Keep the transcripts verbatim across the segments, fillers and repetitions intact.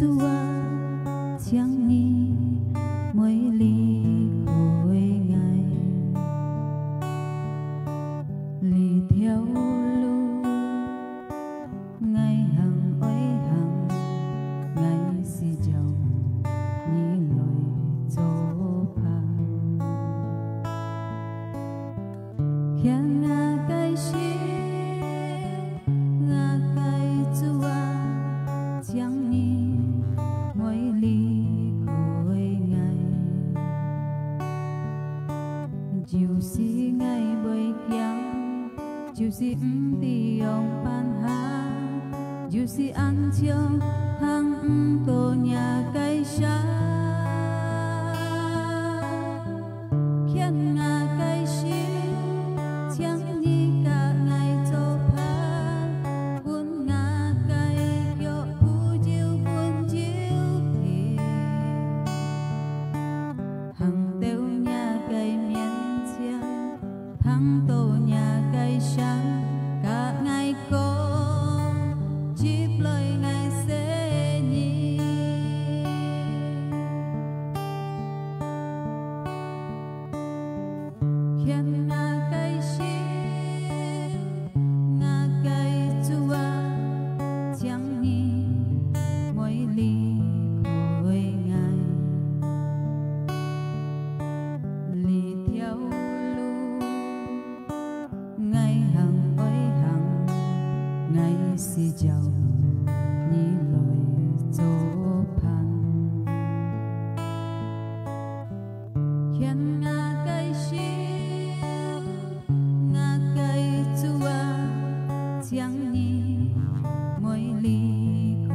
主啊，請你莫離開𠊎。這條路 𠊎行愛行，𠊎需要你來做伴。牽𠊎个手，𠊎个主啊，請你莫離開𠊎。就是𠊎會驚， 就是毋知仰般行，就是恁像行毋到若个城。牽𠊎个手，請你佮𠊎做伴，分𠊎个腳步走穩就定。行到若个面前， 聽到若个聲，佮𠊎講，接來𠊎細人。牽𠊎个手，𠊎个主啊，請你莫離開𠊎。這條路 𠊎行愛行，𠊎需要你來做伴。牽𠊎个手，𠊎个主啊，請你莫離開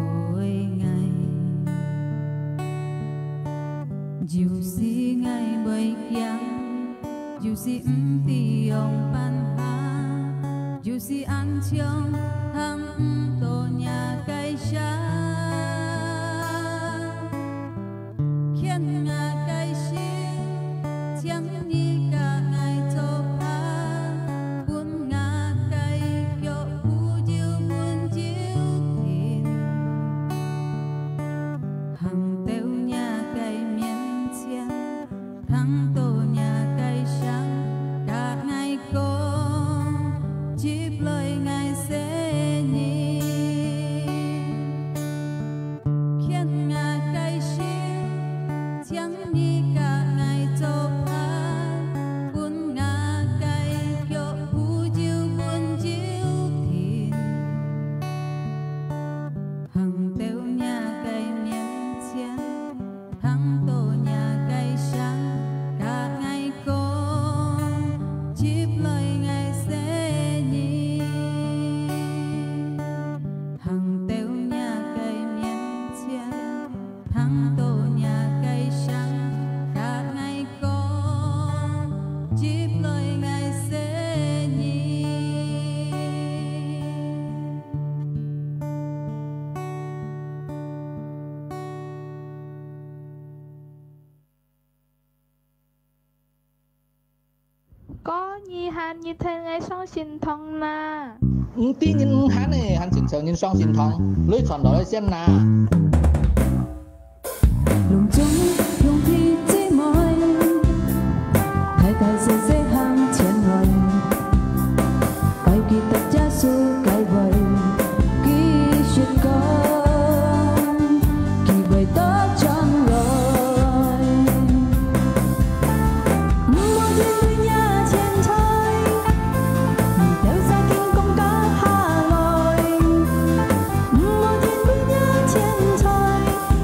𠊎。就是𠊎會驚， 就是毋知仰般行，就是恁像行毋到若个城。牽𠊎个手，請你佮𠊎做伴，分𠊎个腳步走穩就定。行到若个面前， 聽到若个聲，佮𠊎講，接來𠊎細人。牽𠊎个手，請你佮𠊎做伴，分𠊎个腳步走穩就定。行到若个面前， 聽到若个聲，佮𠊎講，接來𠊎細人。行到若个面前，聽到若个聲，佮𠊎講，接來𠊎細人。 哥，你喊一天𠊎上聖堂啦。毋知人毋喊呢，還真少人上聖堂，來傳道來先啦。 攏總兄弟姊妹，大大細細行前來，愛記得耶穌个話，繼續講，佢會到將來。毋好面對若錢財，你兜儕緊講甲下來。 毋好面對若錢財，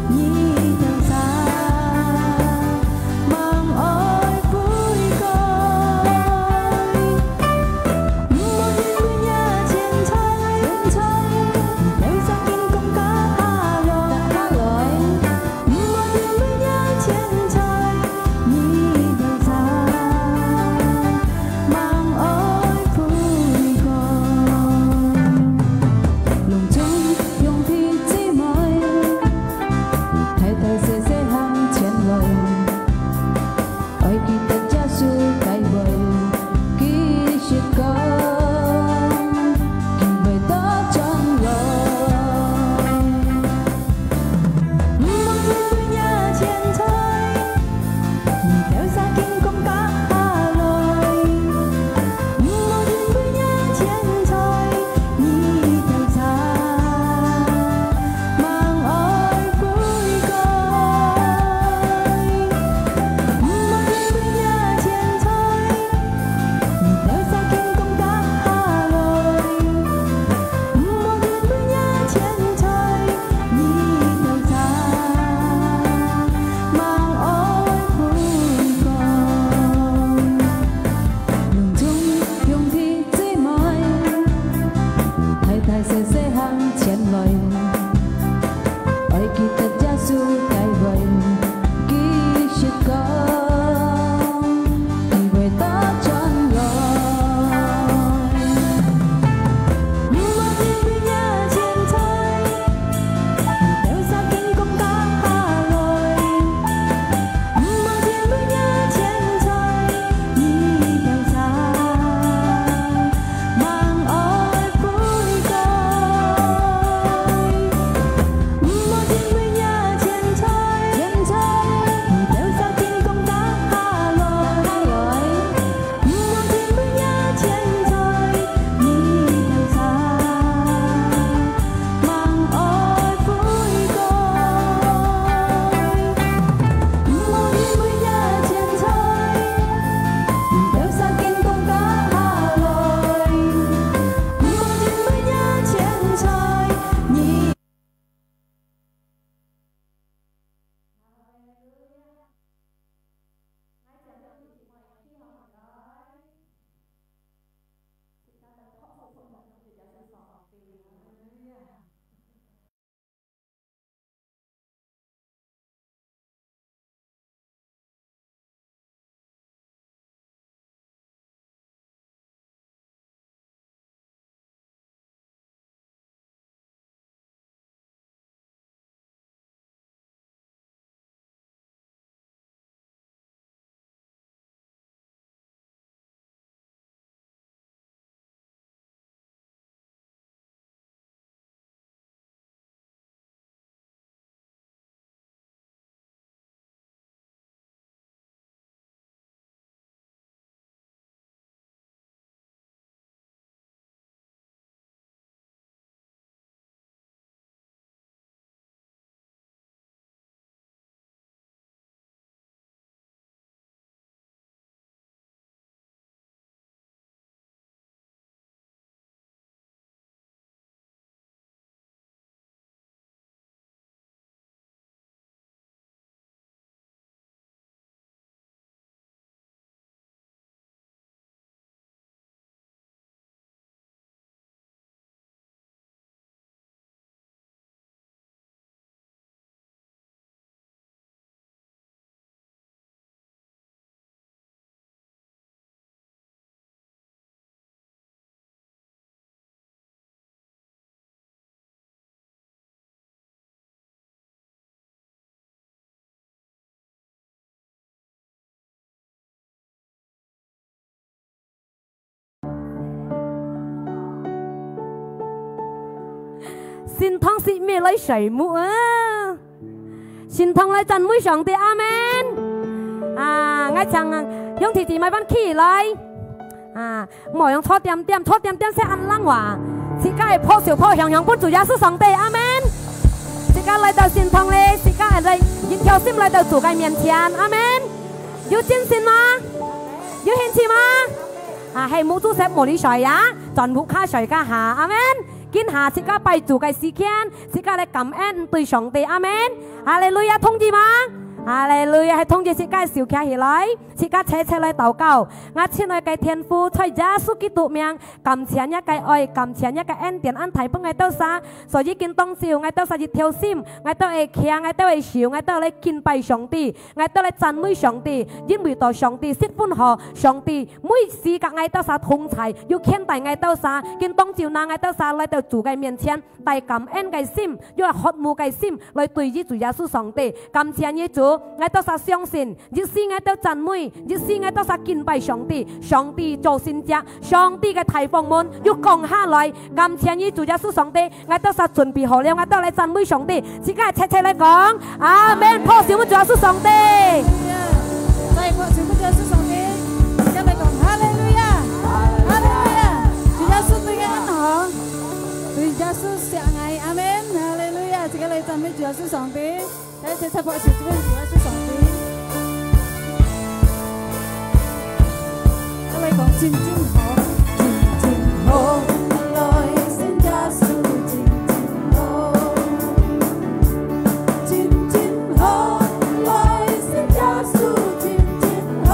你兜儕心痛係毋係來睡目啊？心痛來讚美上帝，阿門。啊，𠊎請兄弟姊妹們起來。啊，莫用坐恬恬，坐恬恬係恁冷哇。自家个拍手拍響響分主耶穌上帝，阿門。自家來到聖堂咧，自家來一條心來到主个面前，阿門。有精神嗎？有興趣嗎？啊，係，目珠係無你睡呀，全部較睡較下，阿門。今下自家拜主个時間，自家來感恩對上帝，阿門。哈利路亞，同意嗎？哈利路亞，係同意自家手擎起來，自家齊齊來禱告。𠊎親愛个天父，在耶穌基督名，感謝若个愛，感謝若个恩典，恁大分𠊎兜儕。所以今當晝，𠊎兜儕一條心，𠊎兜會擎，𠊎兜會手，𠊎兜來敬拜上帝，𠊎兜來讚美上帝，因為到上帝十分好，上帝每時甲𠊎兜儕同在，又牽帶𠊎兜儕。今當晝拿𠊎兜儕來到主个面前，帶感恩个心，又渴慕个心來對於主耶穌上帝。感謝你主，𠊎兜儕相信， 一時𠊎兜讚美，一時𠊎兜儕敬拜上帝，上帝做神蹟，上帝个大方門又降下來。感謝你主耶穌上帝，𠊎兜儕準備好了，𠊎兜來讚美上帝。自家齊齊來講，阿門。拍手分主耶穌上帝。再拍手分主耶穌上帝。自家來講，哈利路亞，哈利路亞。主耶穌對𠊎恁好，對耶穌惜𠊎，阿門。哈利路亞。自家來讚美主耶穌上帝。 來，齊齊拍手，這邊主耶穌上帝。來講，真真好，真真好，來信耶穌真真好，真真好，來信耶穌真真好。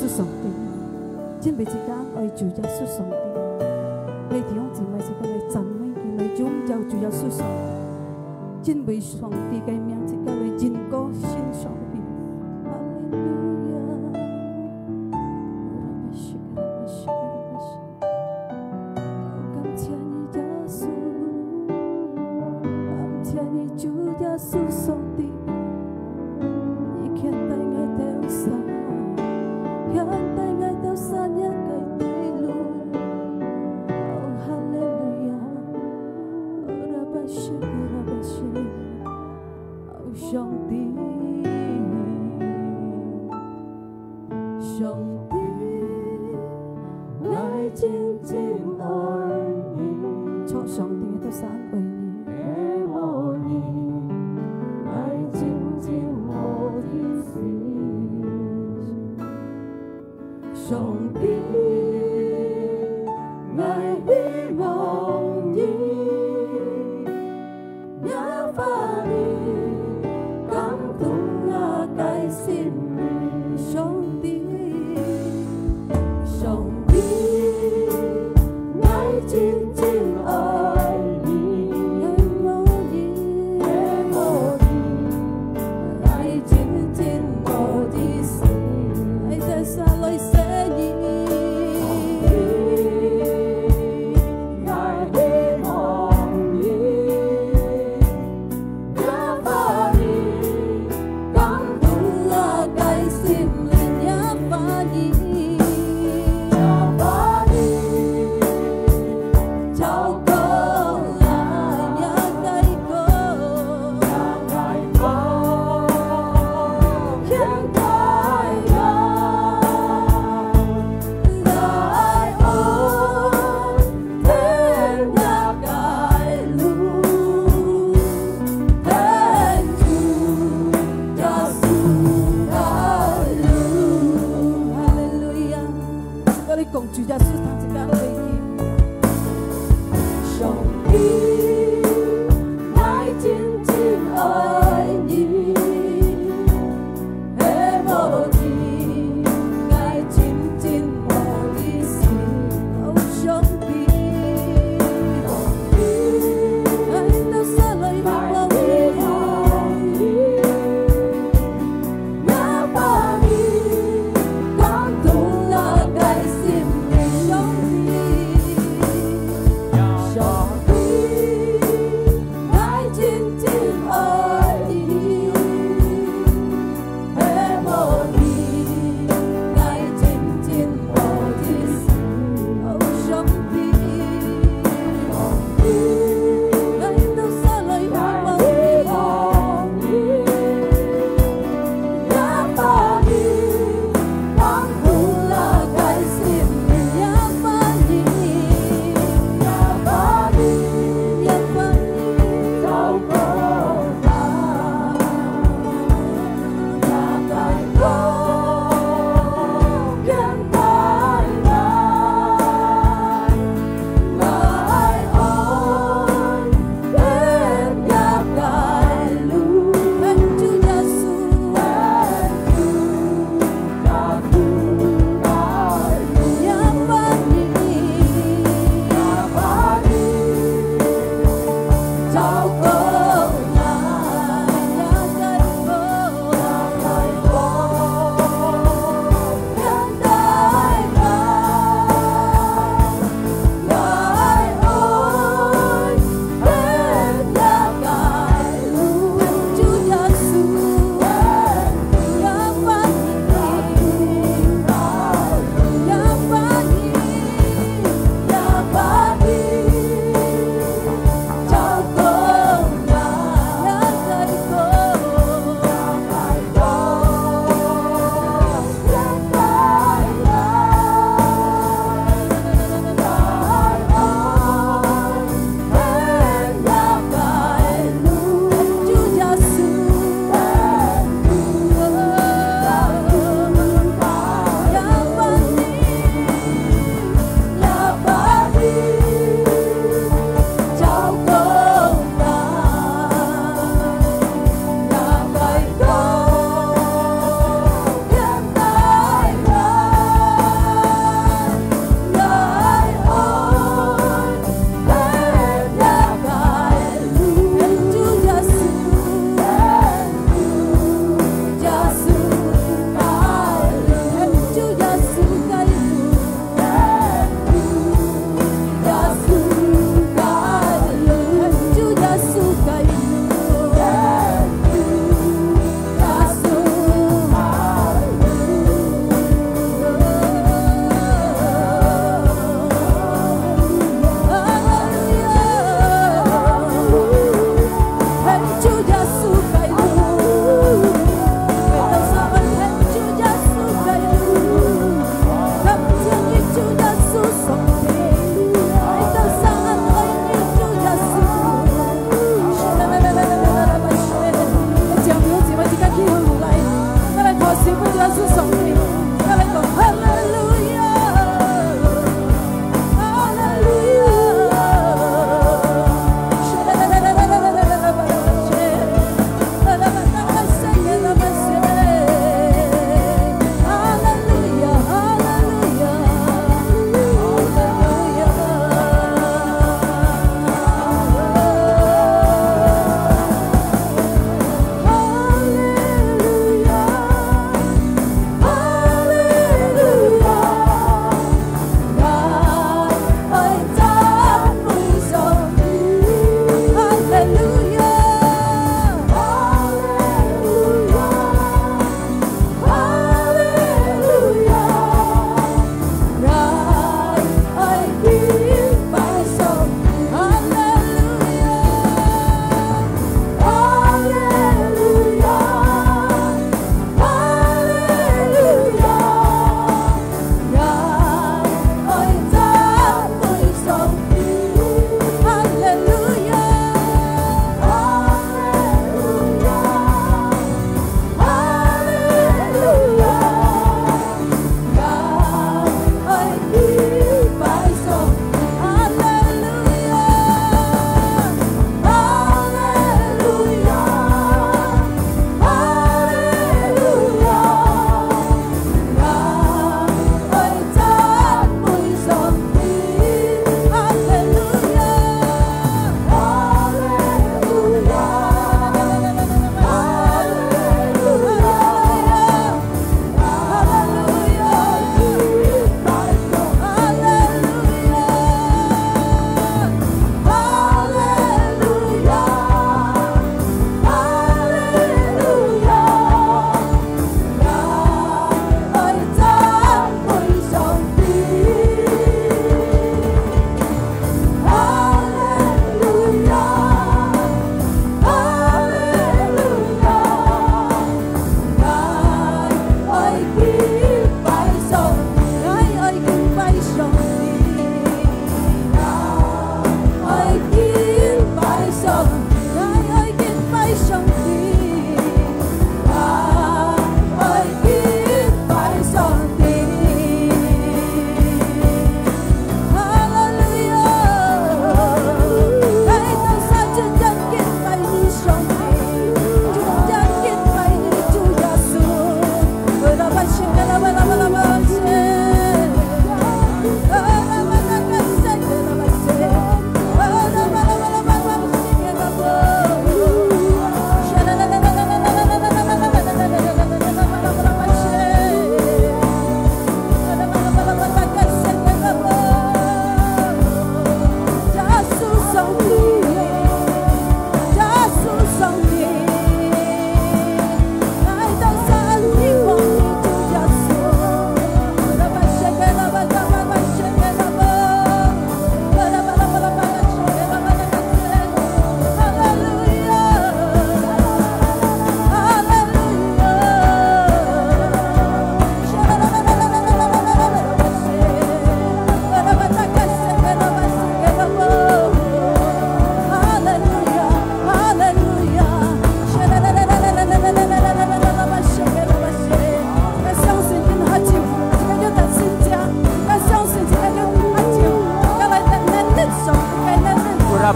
上帝，因為自家愛主耶穌上帝。來，弟兄姊妹，自家來讚美佢，來榮耀主耶穌上帝，因為上帝个名，自家來認可信上帝。哈利路亞！感謝你，耶穌，感謝你，主耶穌上帝。 你牽帶𠊎兜山，牽帶𠊎兜山這个地路。哦，哈利路亞！哦，拉巴西，拉巴西。哦，上帝，上帝，𠊎真真愛你。主上帝，𠊎兜山愛你。 上帝，𠊎希望你，若話語感動𠊎个心靈。上帝， 上帝，𠊎真真愛你，愛慕你，愛慕你，𠊎真真無意思。𠊎兜山來謝你。上帝，𠊎希望你， 哈利路亞！𠊎兜講主耶穌，同自家來去。上帝，𠊎真真愛你。 上帝，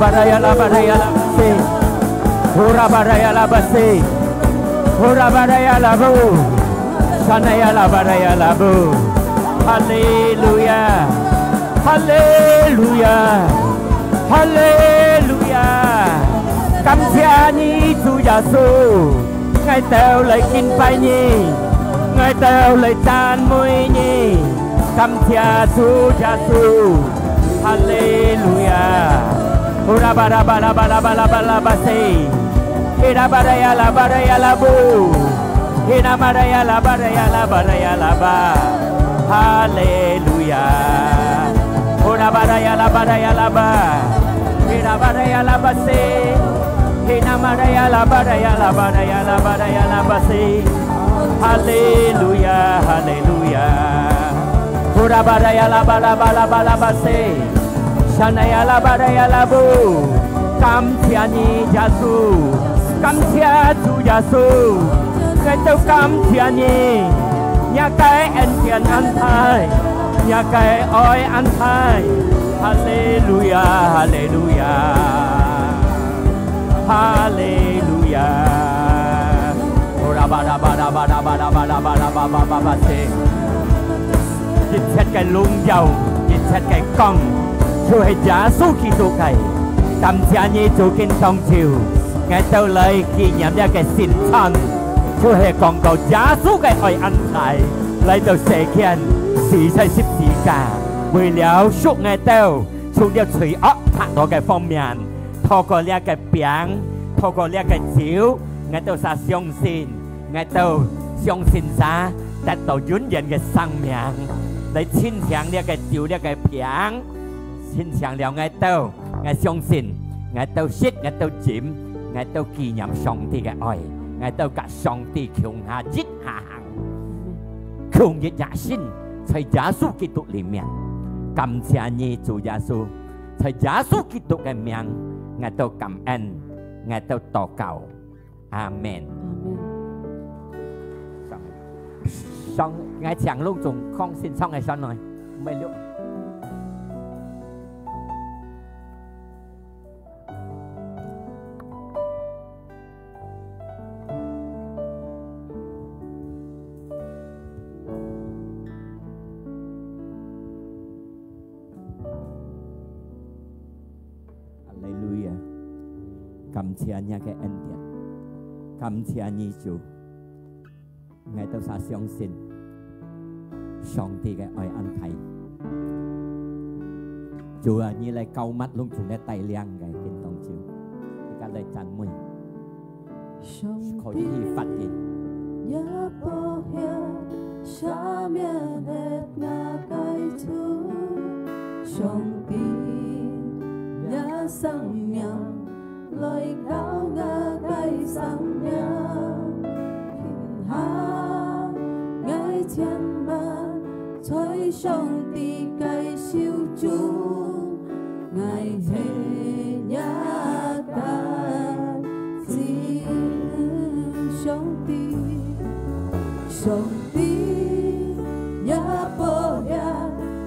Baraya la baraya la basi. Hura baraya la basi. Hura baraya la bu. Shanaya la baraya la bu. Hallelujah. Hallelujah. Hallelujah. 感謝你，主耶穌。 𠊎兜來敬拜你，𠊎兜來讚美你，感謝主耶穌。哈利路亞！Hura bara bara bara bara bara bara se. Hira bara ya la bara ya la bu. Hira bara ya la bara ya la bara ya la ba. 哈利路亞！Hura bara ya la bara ya la ba. Hira bara ya la ba se. Hina maraya la baraya la baraya la baraya la basi. Hallelujah, hallelujah. Hura baraya la ba la ba la ba la basi. Shanaya la baraya la bu. 感謝你，耶穌。感謝主耶穌。𠊎兜感謝你。若个恩典安排，若个愛安排。哈利路亞，哈利路亞。 哈利路亞！Hura bara bara bara bara bara bara bara bara se. 一切个榮耀，一切个光，就係耶穌基督个。感謝你，主，今當晝，𠊎兜來紀念這个聖餐，就係講到耶穌个愛安排，來到世間，死在十字架，為了贖𠊎兜，從這罪惡法老个方面。 透過這个餅，透過這个酒，𠊎兜儕相信，𠊎兜相信儕得到永遠个生命。來清淨這个酒，這个餅，清淨了𠊎兜，𠊎相信，𠊎兜食，𠊎兜飲，𠊎兜紀念上帝个愛，𠊎兜佮上帝共下一下行，共一夜身，在耶穌基督裡面。感謝你，主耶穌。 在耶穌基督个名，𠊎兜感恩，𠊎兜禱告。阿門。阿門。上，上，𠊎請攏總放心上个上來，毋係錄。 哈利路亞！感謝你个恩典，感謝你，主。𠊎兜儕相信上帝个愛恁大。主啊，你來膏抹攏總來帶領个，今當晝，自家來讚美。 上帝，可以發言。也不曉赦免了𠊎个罪，上帝，也生命來到𠊎个生命，今下𠊎全盤在上帝个手中。 𠊎係也單親上帝，上帝也不要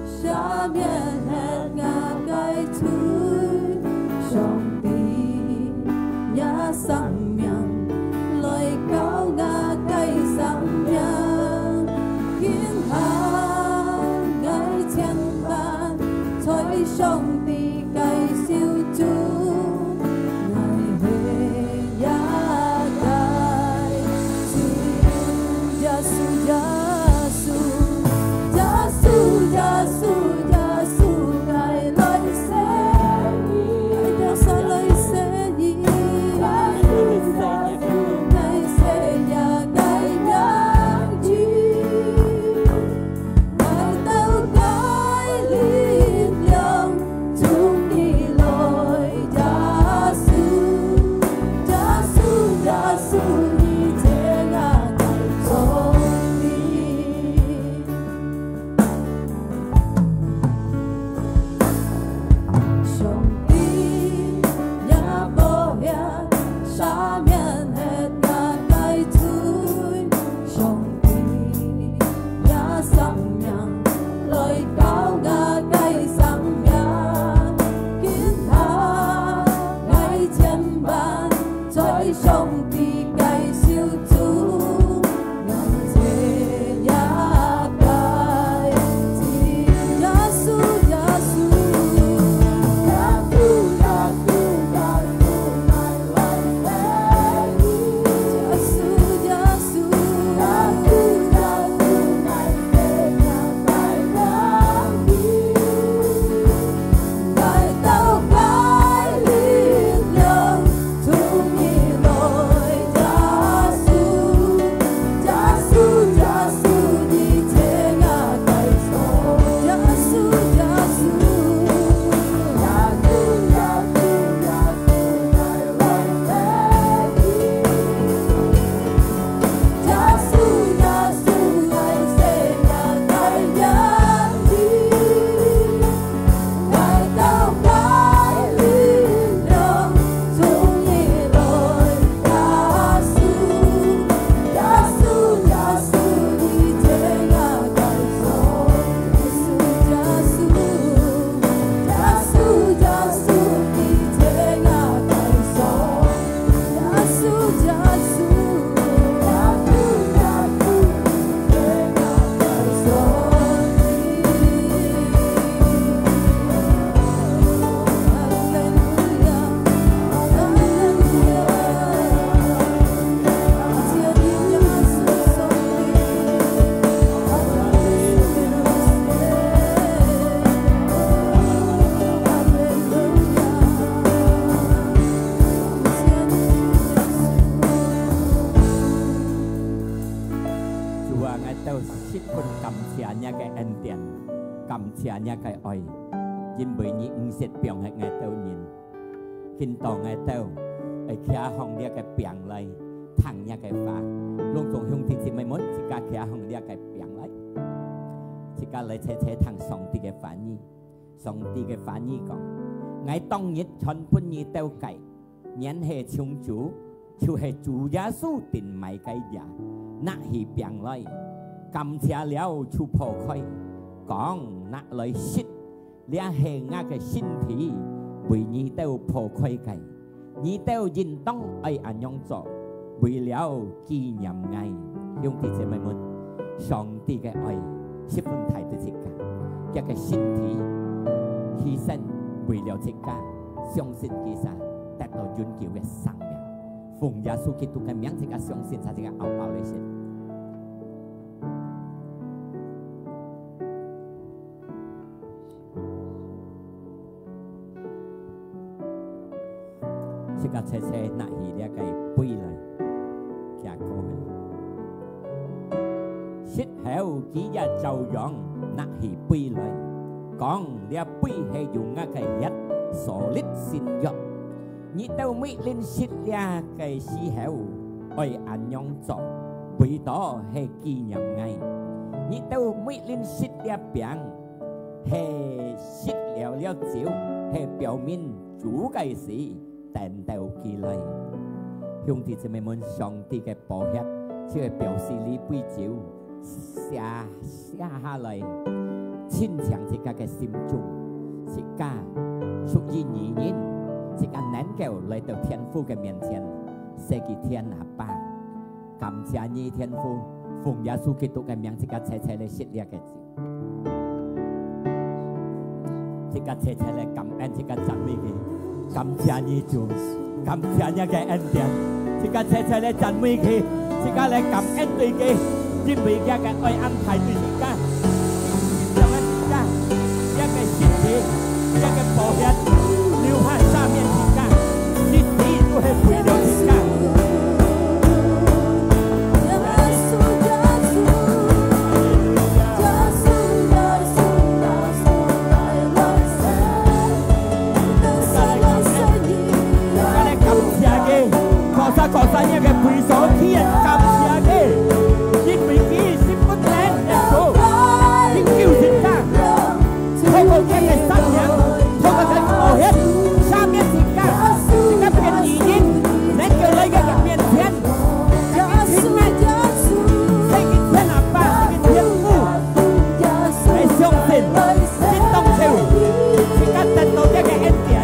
赦免了𠊎个罪，上帝也生命來到𠊎个生命，今下𠊎全盤 在上帝个手中，𠊎係也單親。耶穌，耶穌，耶穌，耶穌，耶穌，𠊎來謝你，𠊎來謝你，𠊎來謝你个名字。 𠊎兜个力量從你來，感謝若个愛，因為你毋識放忒𠊎兜人，今到𠊎兜愛擎䟘這个餅來，聽若个話。攏總兄弟姊妹們，自家擎䟘這个餅來，自家來齊齊聽上帝个話語。上帝个話語講：「𠊎當日傳分你兜个， 原係從主，就係主耶穌定買个呀，拿起餅來，感謝了就擘開，講：拿來食，這係𠊎个身體，為你兜擘開个。你兜應當愛恁樣做，為了紀念𠊎。」兄弟姊妹們，上帝个愛十分大對自家，佢个身體犧牲為了自家，相信佢就得到永久个生命。奉耶穌基督个名，自家相信，自家拗拗來食。 自家齊齊拿起這个杯來，擎高个。食後，佢也照樣拿起杯來，講：「這杯係用𠊎个血所立新約。你兜每輪食這个時候，愛恁樣做，為到係紀念𠊎。」你兜每輪食這餅， 係食了了酒，係表明主个死，等到佢來。兄弟姊妹們，上帝个寶血就係表示這杯酒寫，寫下來，清淨自家个心中，自家屬於義人，自家能夠來到天父个面前，說佢：「天阿爸，感謝你，天父。」奉耶穌基督个名，自家齊齊來食這个酒。 自家齊齊來感恩，自家讚美佢。感謝你，主，感謝你个恩典。自家齊齊來讚美佢，自家來感恩對佢，因為佢个愛恁大對自家。因為自家，佢个身體，佢个寶血，流下赦免自家，佢死都係為了自家。 感謝佢，各儕各儕若个背上，天感謝佢，因為佢心不能忍受，佢救自家，透過佢个生命，透過佢寶血，赦免自家，自家變義人，能夠來佢个面前。 天父，來相信，信當就，自家得到這个恩典。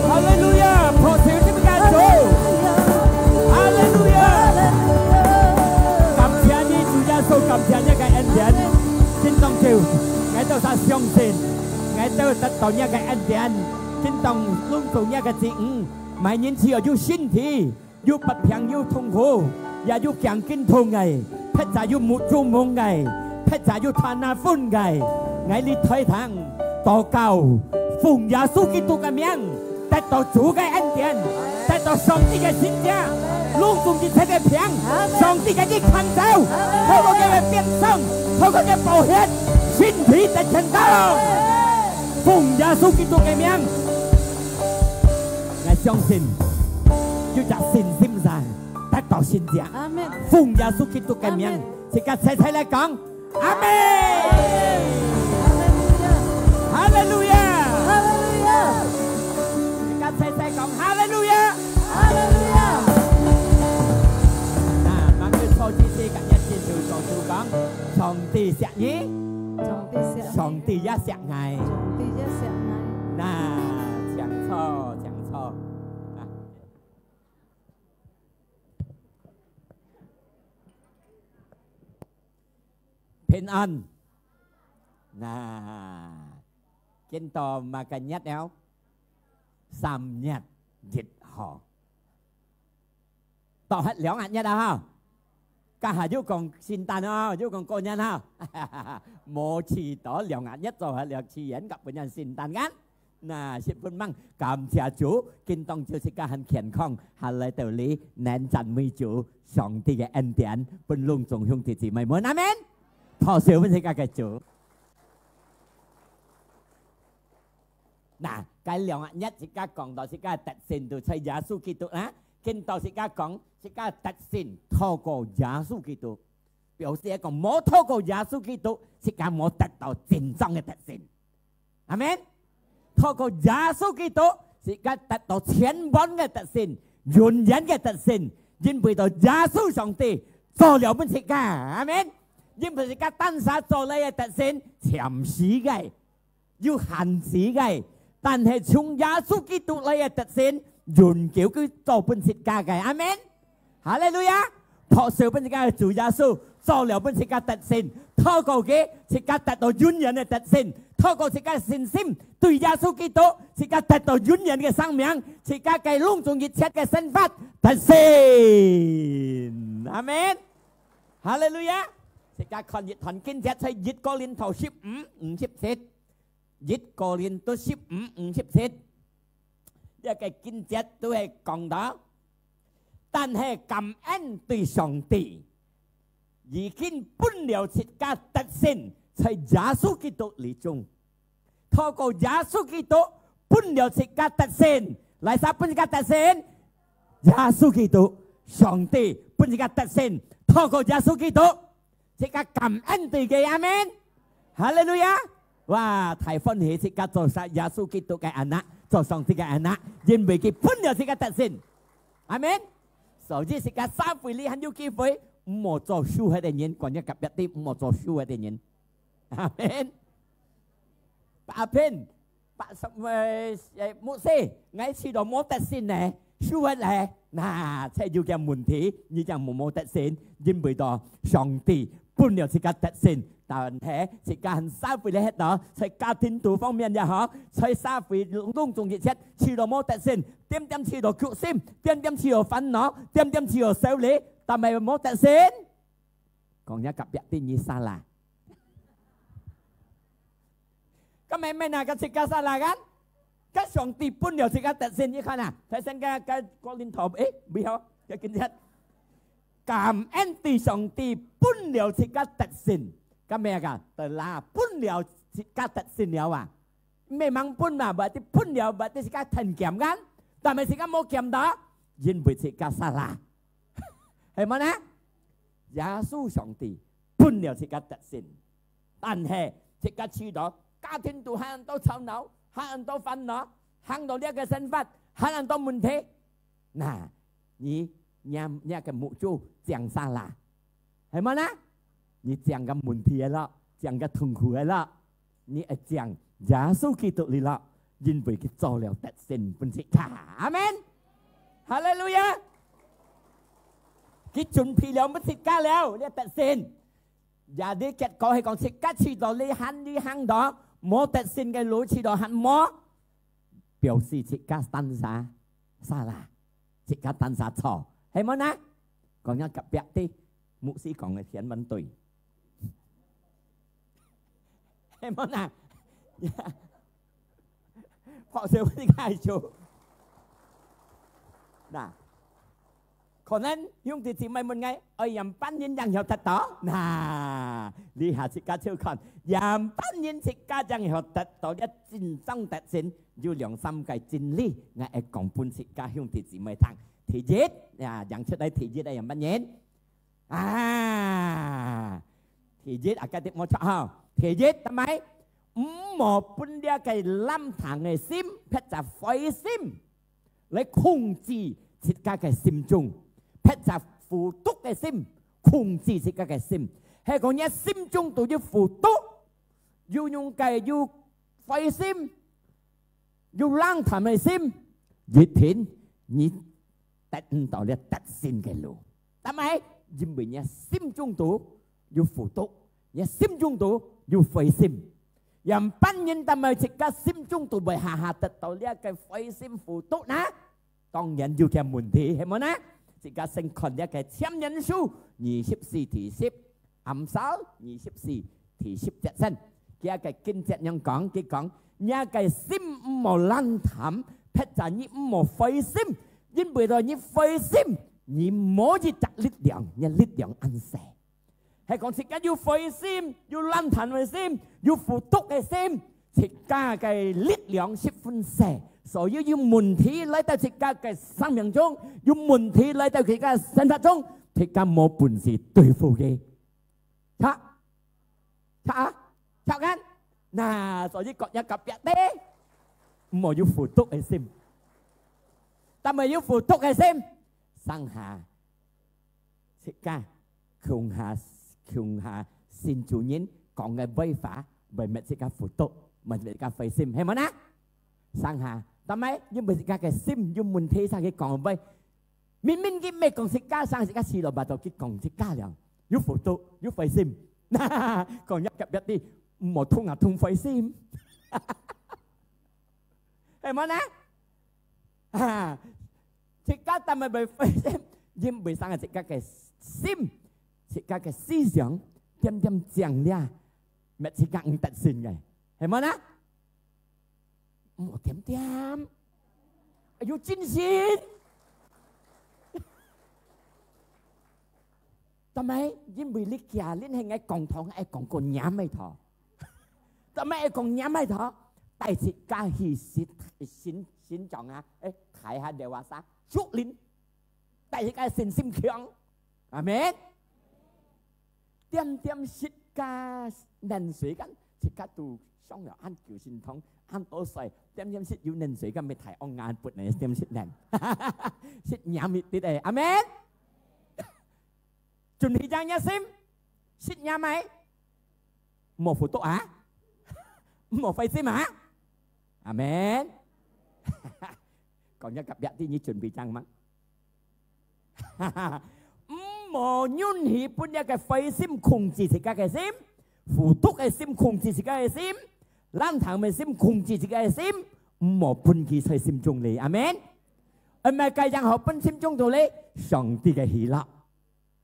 哈利路亞！拍手，自家主！哈利路亞！感謝你，主耶穌，感謝你个恩典。今當晝，𠊎兜儕相信，𠊎兜得到你个恩典。今當攏總你个子女，每人只要有身體， 有發病，有痛苦，也有驚驚痛个，或者有目珠蒙个，或者有頭那昏个。𠊎這台頂禱告，奉耶穌基督个名，得到主个恩典，得到上帝个神蹟，攏總一切个病，上帝个醫看走，透過佢个鞭傷，透過佢寶血，身體得健康。奉耶穌基督个名。 𠊎相信，有隻信心人得到神蹟。阿門。奉耶穌基督个名，阿門。自家齊齊來講，阿門。哈利路亞。哈利路亞。哈利路亞。自家齊齊講，哈利路亞。哈利路亞。那，咱个坐之前，今日進入主講，上帝惜你。上帝惜你。上帝也惜𠊎。上帝也惜𠊎。那，請坐，請坐。啊。平安。那，今到麼个月了？三月一號。到忒兩個月啊哈。該下又講聖誕啊，又講過年哈。無試到兩個月做忒了，自然个本人聖誕啊。那十分忙，感謝主，今當晝自家還健康，還來到這，能讚美主，上帝个恩典，分攏總兄弟姊妹們，阿們。拍手分自家个主。那，該兩個月自家講到自家得勝就在耶穌基督啦，今到自家講自家得勝透過耶穌基督，表示係講無透過耶穌基督，自家無得到真正个得勝。 阿們。透過耶穌基督，自家得到全盤个得勝，永遠个得勝，因為到耶穌上帝做了分自家。阿們。因為自家單儕做來个得勝，暫時个，有限時个，但係從耶穌基督來个得勝，永久个做分自家个。阿們。 哈利路亞！拍手分自家个主耶穌，做了分自家得勝，透過佢，自家得到永遠个得勝，透過自家个信心對耶穌基督，自家得到永遠个生命，自家个攏總一切个生活得勝。阿們。哈利路亞！自家看一段經節，在一哥林多十五五十七，一哥林多十五五十七，這个經節都係講到 但係感恩對上帝，已經分了自家得勝在耶穌基督裡中。透過耶穌基督分了自家得勝，哪儕分自家得勝？耶穌基督，上帝分自家得勝，透過耶穌基督。 自家感恩對佢，阿們。哈利路亞！哇，太歡喜自家做上耶穌基督个anak，做上帝个anak，因為佢分了自家得勝。阿們。所以自家社會裡還有機會，毋好做輸忒个人，講一隔壁知，毋好做輸忒个人。阿們。阿們。 八十，呃，呃，牧師，𠊎試著無得勝呢，輸忒咧。那，這有件問題，你正無，無得勝，因為到上帝分了自家得勝，但係自家還社會裡歇到，在家庭肚方面也好，在社會攏總一切，試著無得勝，點點試著決心，點點試著煩惱，點點試著愁慮，但係無得勝。 講一隔壁知你salah。該毋係啊，該自家salah kan？該上帝分了自家得勝，你看啊，頭先該，該哥林多，誒，毋好，該經節。感恩對上帝分了自家得勝，該毋係啊，telah分了自家得勝了啊。 Memang分嘛，berarti分了，berarti自家tenggem kan？但係自家無gem到，因為自家salah。係無呢？耶穌上帝分了自家得勝，但係自家試著家庭肚還恁多吵鬧，還恁多煩惱，行到這个生活，還恁多問題。那，你，你，你个目珠正salah。 係無呢？你正个問題个咯，正个痛苦个咯，你愛正耶穌基督裡咯，因為佢做了得勝分自家。阿們。哈利路亞！佢準備了分自家了，這得勝。也你結果係講，自家試著你還你行到，無得勝个路試著還無，表示自家單儕salah。 自家單儕錯，係無呢？講一隔壁知，牧師講个千萬對。係無呢？拍手分自家个主。那，可能兄弟姊妹問𠊎，愛仰般人正曉得到？那，這下自家就看，仰般人自家正曉得到這真正得勝。 有兩三个真理，𠊎愛講分自家兄弟姊妹聽。第一，呀，講出來第一个仰般人？啊，第一，啊，該个無錯吼。第一，做麼个？毋好分這个爛糖个心，或者壞心，來控制自家个心中，或者苦毒个心，控制自家个心。係講你心中都有苦毒，有恁个有壞心， 有爛糖个心，一定你得毋到這得勝个路。做麼个？因為你心中肚有苦毒，你心中肚有灰心，仰般人但係自家心中肚會下下得到這个灰心苦毒呢？當然有个問題，係無呢？自家先看這个箴言書二十四第十，Amsal二十四第十節先。佢个經節樣講，佢講：若个心毋好冷淡，撇下你毋好灰心，因為到你灰心，你無一隻力量，你力量恁細。 係講自家有灰心，有冷淡个心，有苦毒个心，自家个力量十分細。所以有問題來到自家个生命中，有問題來到自家生活中，自家無本事對付佢。著？著啊？著kan？那，所以講一个別个，毋好有苦毒个心。但係有苦毒个心，生下 自家共下，共下信主人講个話，會搣自家苦毒，搣自家灰心，係無呢？生下，但係因為自家个心有問題，生佢講个話，明明佢毋係講自家，生自家死咯，巴到佢講自家了，有苦毒，有灰心。講一个別个，毋好痛啊，痛灰心。係無呢？啊，自家但係會灰心，因為生自家个心，自家个思想，點點講了，搣自家毋得勝个，係無呢？毋好點點，有精神。但係因為你驚，你係愛講堂，愛講過nhiam个堂。但係愛講nhiam个堂，帶自家去尋，尋，尋找啊，誒，睇下dewasa，屬靈，帶自家信心強。阿門。點點食个冷水kan，自家都上了恁久心痛，恁多歲，點點食有冷水kan，乜大安眼不能點食冷，食nhiam一滴个，阿門。 準備正个心，食nhiam个，莫苦毒啊，莫灰心啊。阿門。講一个別个，你準備正嗎？毋好允許分這个灰心控制自家个心，苦毒个心控制自家个心，冷淡个心控制自家个心，毋好分佢在心中裡。阿門。毋係該樣好分心中肚裡，上帝个喜樂。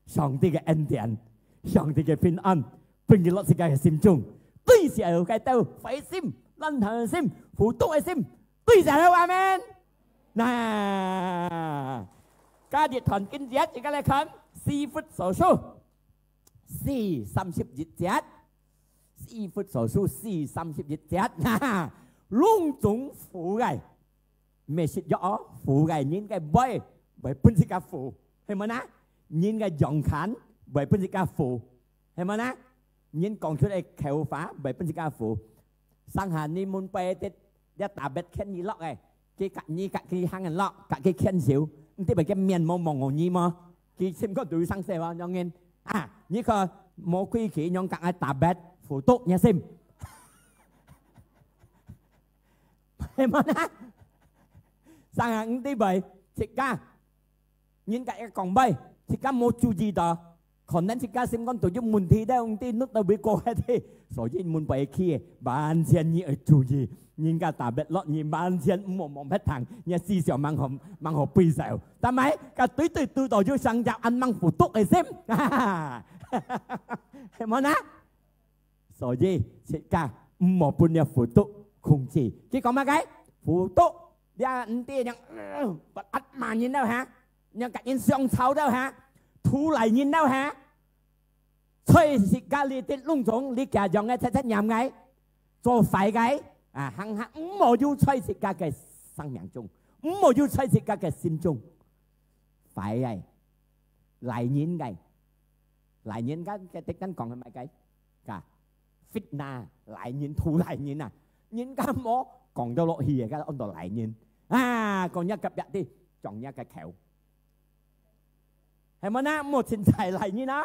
上帝个恩典，上帝个平安，分佢落自家个心中。對時候該兜灰心、冷淡个心、苦毒个心，對時候，阿門。那，今日段經節，自家來看，以弗所書四三十一節，以弗所書四三十一節，那，攏總苦个， 毋係食藥哦，苦个人个胃會分自家苦，係無呢？人个樣看會分自家苦，係無呢？人講出來口話會分自家苦。上下你問伯得，這打別牽你落个，佢甲你甲佢行人落，甲佢牽手，毋知會佢面無望我你無？佢心肝肚有生事無？樣人啊，你看無規矩，樣甲愛打別，苦毒你心。 係無呢？上下毋知會，自家，人家一講話，自家無注意到，可能自家心肝肚有問題，但毋知弄到會過下去，所以問伯去，完全你愛注意，人家打別落，你完全毋好望別聽，你思想吂好，吂好背受。但係，佢對對對到有想要恁吂苦毒个心，係無呢？ 所以，自家毋好分這苦毒控制。佢講麼个？苦毒，這毋知，呃，不壓罵人了哈，人甲人相吵了哈，吐賴人了哈。在自家裡底攏總，你家樣个、七七念个，做壞个，啊，行行，毋好有在自家个生命中，毋好有在自家个心中。壞个，賴人个， 賴人家，佢特登講係麼个？个，fitnah，賴人，吐賴人啊！人家無講到落去个，該安到賴人。啊，講人家隔壁啲，講人家个口。係無呢？毋好凊彩賴人啊！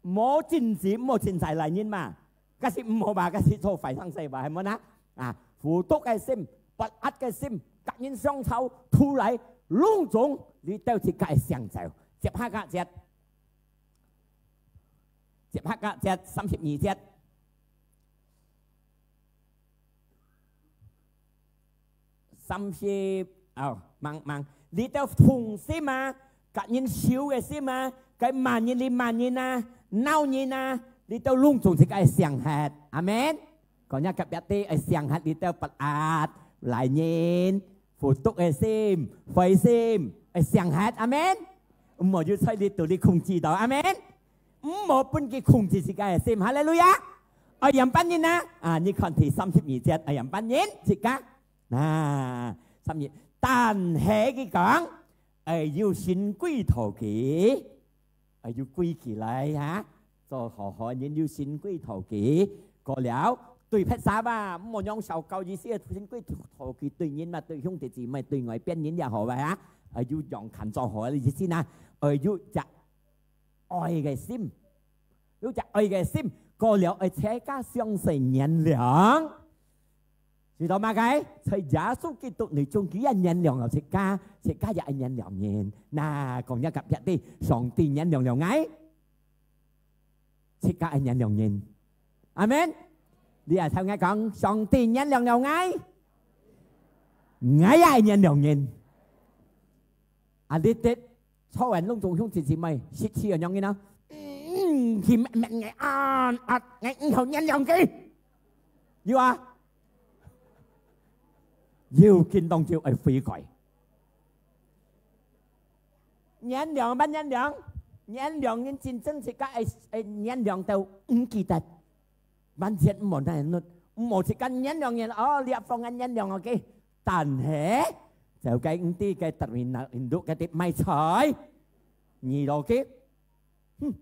無真實，毋好凊彩賴人嘛。該係毋好吧？該係做壞生事吧？係無呢？啊，苦毒个心，不壓个心，甲人相吵，吐賴，攏總，你兜自家个想走。接下个節。接下个節，三十二節。三十，哦，吂，吂，你兜同心啊，甲人愁个心啊，該罵人你罵人啊，惱人啊，你兜攏總自家愛想忒。阿門。講若隔壁个愛想忒，你兜不壓、賴人、苦毒个心、灰心，愛想忒。阿門。毋好有在你肚裡控制到。阿門。毋好分佢控制自家个心。哈利路亞！愛仰般人啊？啊，你看第三十二節，愛仰般人？自家。啊，三十二，但係佢講，愛有心歸討佢，愛有歸佢來哈，做好好人有心歸討佢。過了，對別儕啊，毋好用小狗意思，心歸討佢，對人嘛，對兄弟姊妹，對外邊人也好啊，愛有用看做好个意思啊，愛有隻 愛个心，有隻愛个心，過了愛自家相信原諒。知道麼个？在耶穌基督內中，佢也原諒了自家，自家也愛原諒人。那，講若隔壁个，上帝原諒了𠊎，自家愛原諒人。阿門。你也同𠊎講，上帝原諒了𠊎，𠊎也愛原諒人。啊，你得 坐穩攏總兄弟姊妹，識試仰形啊？嗯，佢搣搣𠊎啊，啊，𠊎毋好原諒佢。有啊？有，今當就愛悔改。原諒，毋原諒？原諒人真正自家愛，愛原諒到毋記得。 完全毋好拿人，毋好自家原諒人，哦，這方面原諒OK。但係，就該毋知該terminal induk該啲賣菜，你落去，哼，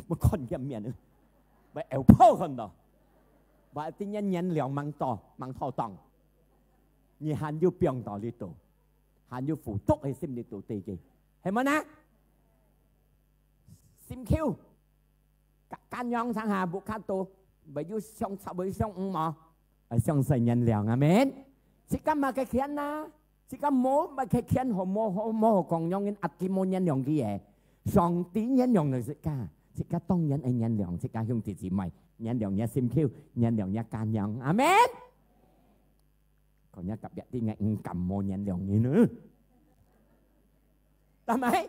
我看佢面，我有泡看到，我一定要原諒吂到，吂妥當。你還有放到裡肚，還有苦毒个心裡肚對佢，係無呢？心臼。 家，家娘上下屋下肚，會有相插，會有相毋嘛？愛相信原諒，阿門。自家麼个權啊？自家無麼个權，好無好，無好講仰形，阿弟無原諒佢个。上帝原諒了自家，自家當然愛原諒自家兄弟姊妹，原諒若心臼，原諒若家娘，阿門。 講若隔壁个，𠊎毋敢無原諒你呢。但係，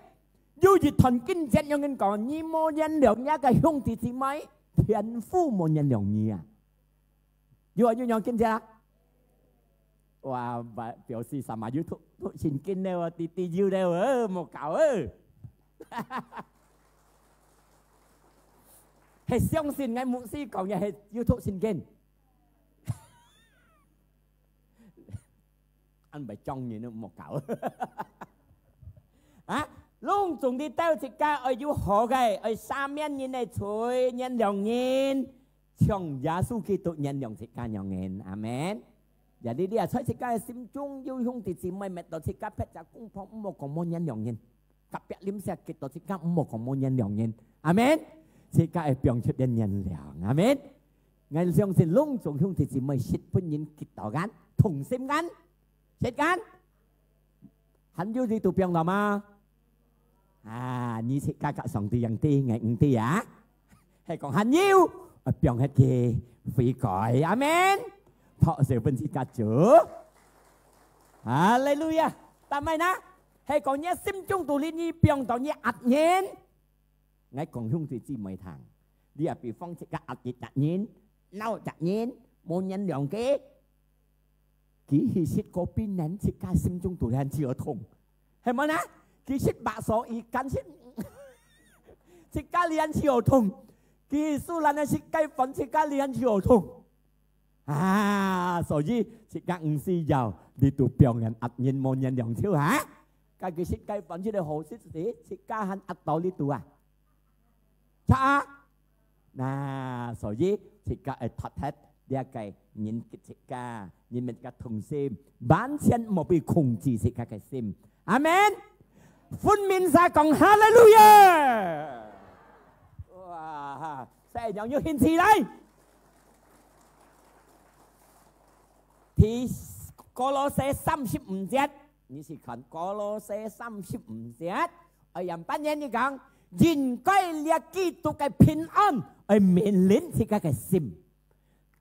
有一段經節仰形講，你無原諒若个兄弟姊妹，天父無原諒你啊。有啊，有樣經節啊？哇，表示sama有讀，讀聖經了哦，弟弟有了哦，無搞哦。係相信𠊎牧師講个，係有讀聖經。 恁會裝人都莫搞。啊，攏總你兜自家愛有好个，愛赦免人个罪，原諒人，像耶穌基督原諒自家樣人。阿門。Jadi你啊，在自家个心中有兄弟姊妹搣到自家別隻公婆，毋好講無原諒人。隔壁鄰舍激到自家，毋好講無原諒人。阿門。自家愛放出个原諒。阿門。 𠊎相信攏總兄弟姊妹識分人激到恁，痛心恁，識恁，還有你都放落嗎？啊，你自家甲上帝樣知，𠊎毋知啊。係講還有，啊，放忒佢悔改，阿門。拍手分自家主。哈利路亞。但係呢，係講你心中肚裡你放到你壓人， 𠊎講兄弟姊妹聽，你啊，比方自家壓一壓人，惱一人，無原諒佢，佢其實該邊人自家心中都還自家痛，係無呢？其實白所以感情，自家還自家痛，佢雖然係該份自家還自家痛。 啊，所以自家毋需要，你都放人壓人無原諒就哈？該佢識該份出來好食時，自家還壓到你都啊？差啊？那所以自家愛脫忒這个人激自家，人們个痛心，完全毋好被控制自家个心。阿門。分明儕講哈利路亞！哇！ 細人有興起來。第歌羅西三十五節，你去看歌羅西三十五節，哎呀，半年你講，應該這基督个平安愛命令自家个心。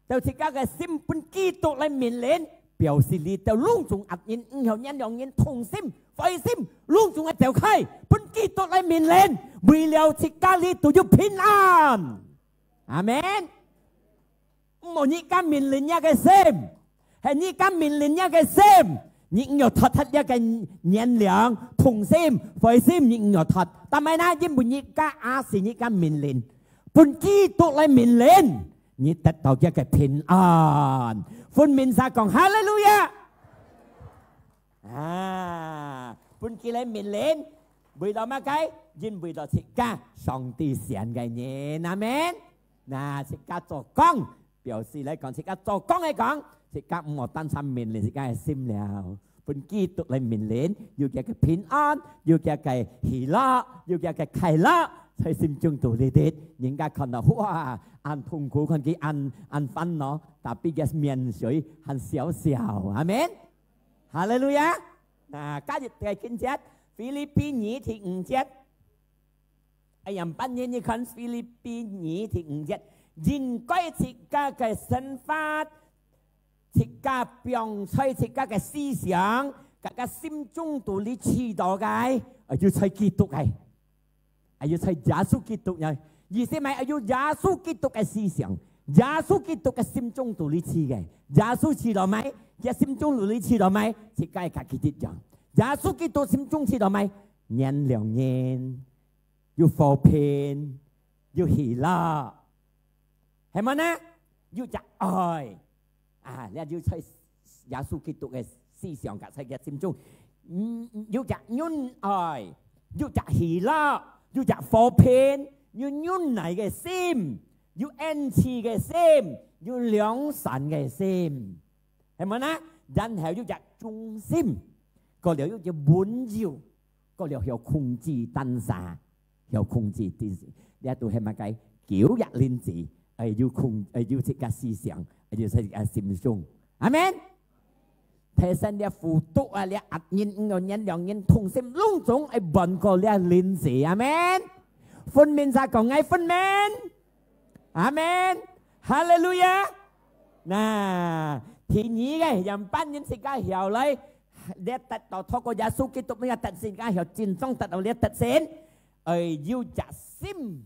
到自家个心分基督來命令，表示你兜攏總惡人，毋曉原諒人，痛心、灰心，攏總愛走開，分基督來命令，為了自家你都有平安。阿門。毋好你敢命令若个心，係你敢命令若个心，你毋要脫忒這个原諒、痛心、灰心，你毋要脫。但係呢，因為你敢阿是你敢命令，分基督來命令，你得到這个平安。分面儕講哈利路亞！啊，分佢來命令，為了麼个？因為了自家上帝選个人，阿門。那自家做工，表示來講，自家做工來講，自家毋好單單命令自家个心了，分基督來命令，有佢个平安，有佢个喜樂，有佢个快樂，在心中肚裡底，人家看到，哇，恁痛苦，看佢恁，恁煩惱，tapi佢面水還笑笑，阿門。 哈利路亞！那，今日个經節，腓立比二第五節。哎呀，半夜你看腓立比二第五節，應該自家个生活，自家放在自家个思想，自家心中肚裡知道个，哎，就在基督个。 愛有在耶穌基督呀，意思嘛，愛有耶穌基督个思想，耶穌基督个心中肚裡知个，耶穌知道無？佢心中肚裡知道無？自家个家己一樣。耶穌基督心中知道無？原諒人，有和平，有喜樂， 係無呢？有隻愛，啊，這有在耶穌基督个思想佮在佢心中，嗯，有隻仁愛，有隻喜樂，有隻和平，有忍耐个心，有恩慈个心，有良善个心。 係無呢？然後有隻忠心，過了有隻溫柔，過了曉控制單儕，曉控制單儕。這都係麼个？九隻輪子，愛有控，愛有自家思想，愛有自家心胸。阿門。提升這苦毒啊，這惡人，毋好原諒人，痛心，攏總愛換過這輪子。阿門。分明就講愛分明。 阿門。哈利路亞。那，第二个，樣般人自家曉來，這得到透過耶穌基督个得勝，自家曉真正得到這得勝，愛有隻心，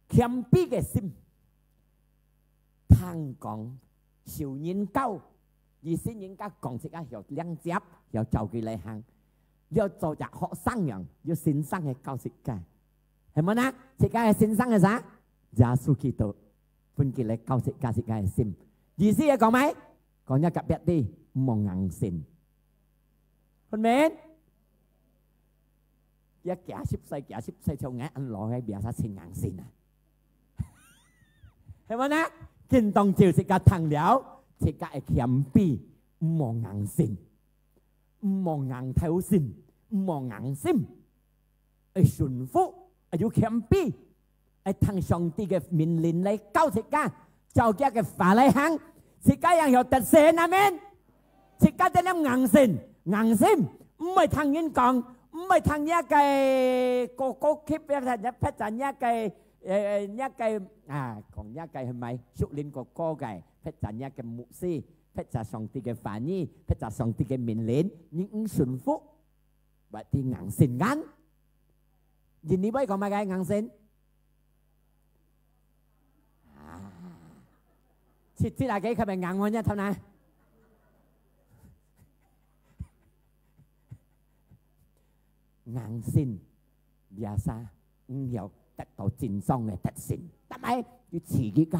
謙卑个心，聽講，受人教，意思人家講自家曉領接，曉照佢來行，了做隻學生樣，有先生个教自家。 係無呢？自家个先生係啥？耶穌基督，分佢來教自家自家个心。意思係講麼个？講若隔壁知，毋好硬性。分明？這幾十歲，幾十歲，像𠊎恁老个，biasa盡硬性啊。係無呢？今當晝自家聽了，自家愛謙卑，毋好硬性。 毋好硬頭性，毋好硬心，愛順服，愛有謙卑，愛聽上帝个命令來教自家，照佢个話來行，自家正曉得勝，阿門。自家正能硬性，硬心，毋會聽人講，毋會聽若个哥哥級，或者若个，呃，若个，啊，講若个係麼个，屬靈哥哥个，或者若个牧師， 或者上帝个話語，或者上帝个命令，你毋順服，或者硬性硬。印尼話講麼个硬性？啊，七七啊，佢可能硬我一頭呢。硬性，biasa，毋曉得到真正个得勝，但係佢自己个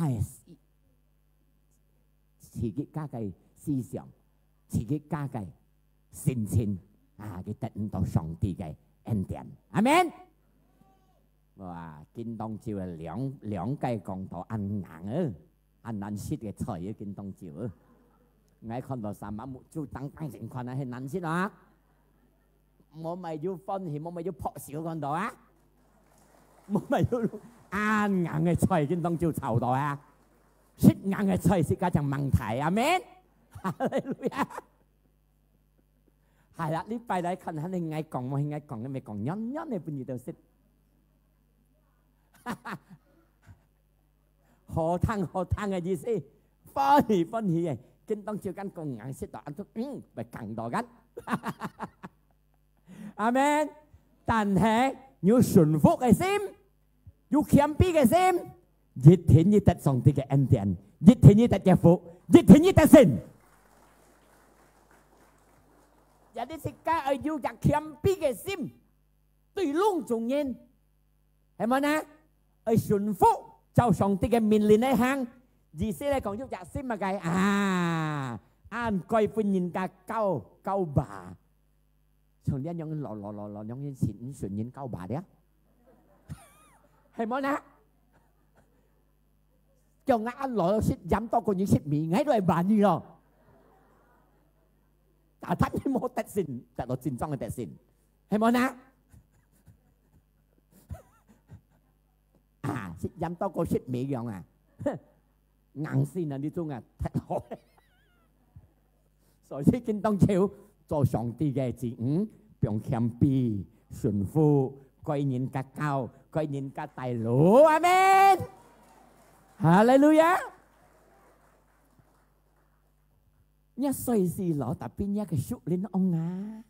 自己家个思想，自己家个心情，啊，佢得毋到上帝个恩典。阿門。哇，今當晝啊，兩，兩个講道恁硬啊，恁難食个菜啊，今當晝啊。𠊎看到三隻目珠當當正看啊，係難食啊。 無乜有歡喜，無乜有拍手看到啊？無乜有恁硬个菜，今當晝炒到啊？食硬个菜，自家正吂大，阿門。哈利路亞。係啦，你擺來看，還係𠊎講，無係𠊎講，你咪講軟軟个分你兜食。好聽好聽个意思，歡喜歡喜个，跟當就跟講硬食到恁多，嗯，會講到个。阿門。但係有順服个心，有謙卑个心，一定你得上帝个恩典，一定你得个福，一定你得勝。也你自家愛有隻謙卑个心，對攏總人，係無呢？愛順服，照上帝个命令來行。意思來講，有隻心麼个啊，恁該分人家教，教吧。 像恁樣老老老老，恁樣信，信人教吧了。係無呢？叫𠊎恁老食鹽多過你食米，𠊎都會罵你咯。但係你無得勝，得到真正个得勝，係無呢？啊，食鹽多過食米樣啊！硬性啊，你總啊，忒好。所以今當晝做上帝个子女，放謙卑、順服，該人家教，該人家帶路。阿門。哈利路亞。若歲數老，tapi若个屬靈旺啊，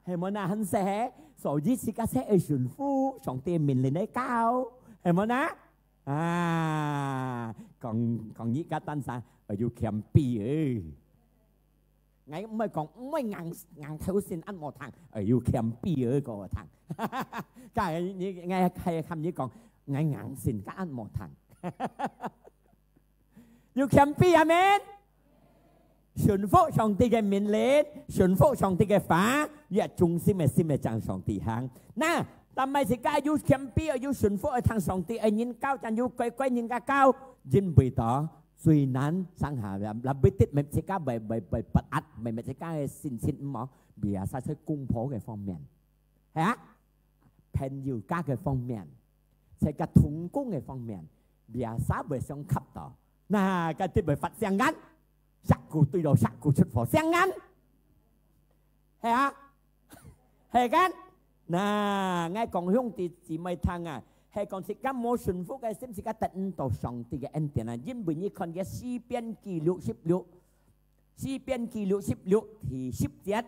係無哪很細？所以自家先愛順服上帝命令來教，係無哪？啊，講講一個單啥，愛有謙卑誒。𠊎毋會講，毋會硬硬頭先恁無聽，愛有謙卑誒，個聽。該你𠊎係喊你講，𠊎硬先，該恁無聽。 有謙卑，阿門。順服上帝个命令，順服上帝个話，越忠心个心來向上帝行。那，但係自家有謙卑，有順服，愛聽上帝个人教，正有乖乖人家教，因為到最難上下，lebih啲，自家會會會不安，會自家个心情毋好，biasa在公婆个方面。 係啊，朋友家个方面，在个同工个方面，biasa會相磕到，那个就會發生緊，石鼓對到石鼓出火，生緊，係啊，係緊。那𠊎講兄弟姊妹聽啊，係講自家無順服个心，自家得毋到上帝个恩典啊，因為你看个詩篇記六十六，詩篇記六十六第十節。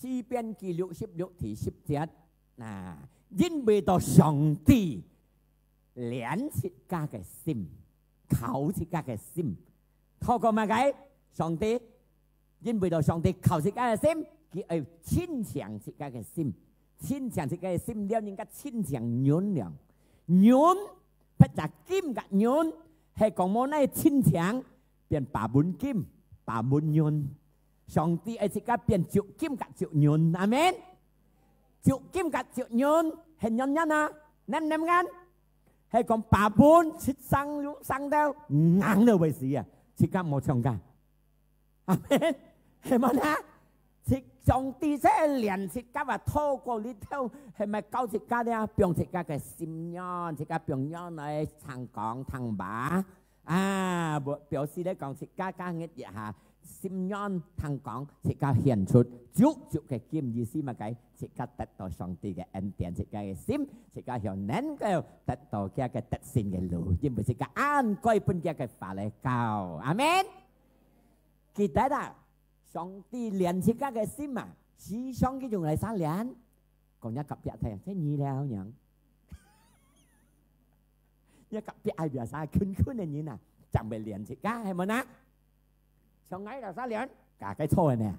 詩篇記六十六第十節，那，因為到上帝練自家个心，考自家个心。透過麼个？上帝，因為到上帝考自家个心，佢愛清淨自家个心，清淨自家个心，了人家清淨銀了。銀，別隻金个銀，係講無哪清淨，變八分金、八分銀。 上帝愛自家變足金甲足軟，阿門。足金甲足軟，係軟軟啊，黏黏眼，係講八分七生六生到硬到會死啊，自家無像个，阿門。係無呢？自上帝在練自家啊，透過你透，係咪教自家呢？放自家个心軟，自家放軟來聽講聽話。 啊，表示咧講，自家加熱一下，心軟聽講，自家顯出足足个金，意思麼个？自家得到上帝个恩典，自家个心，自家又能夠得到佢个得勝个路，因為自家恁該分佢个話來教。阿門。記得啊，上帝練自家个心啊，時常佢用來啥練？講若隔壁聽，這你了娘。 若隔壁愛biasa勤勤个人啊，正會練自家，係無呢？像𠊎biasa練，家己錯个呢。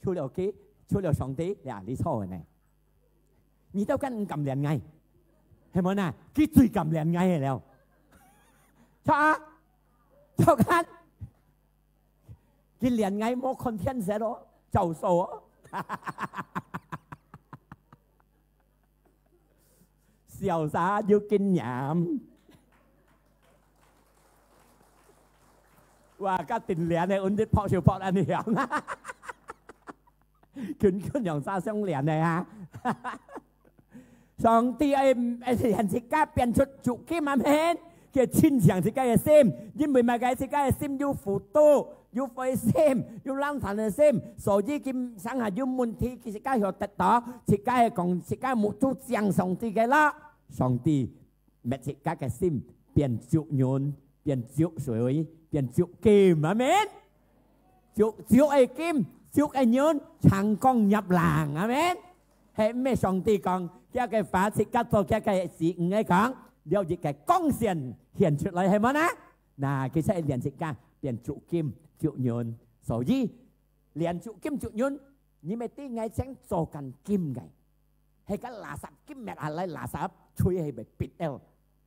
除了佢，除了上帝，呀，你錯个呢。你都敢毋敢練𠊎，係無呢？佢最敢練𠊎个了。錯啊，錯看。 佢練𠊎無看天色咯，照數哦。瀟灑有經驗。哇，甲定練个，阮兜拍手拍恁樣。勤勤用啥相練个啊？ 上帝愛，愛讓自家變出足金，阿門。佢清淨自家个心，因為麼个？自家个心有苦毒，有灰心，有冷淡个心，所以佢成下有問題，佢自家曉得到，自家係講，自家目珠正上帝个啦。上帝搣自家个心，變足軟，變足水，變足金，阿門。足，足个金，足个軟，長江入冷，阿門。係毋係上帝講，佢个話自家做，佢个子女个講，了一个光線顯出來，係無呢？那其實練自家變足金足軟，所以練足金足軟，你毋係知𠊎正做緊金个，係个垃圾金搣下來，垃圾吹係會必要，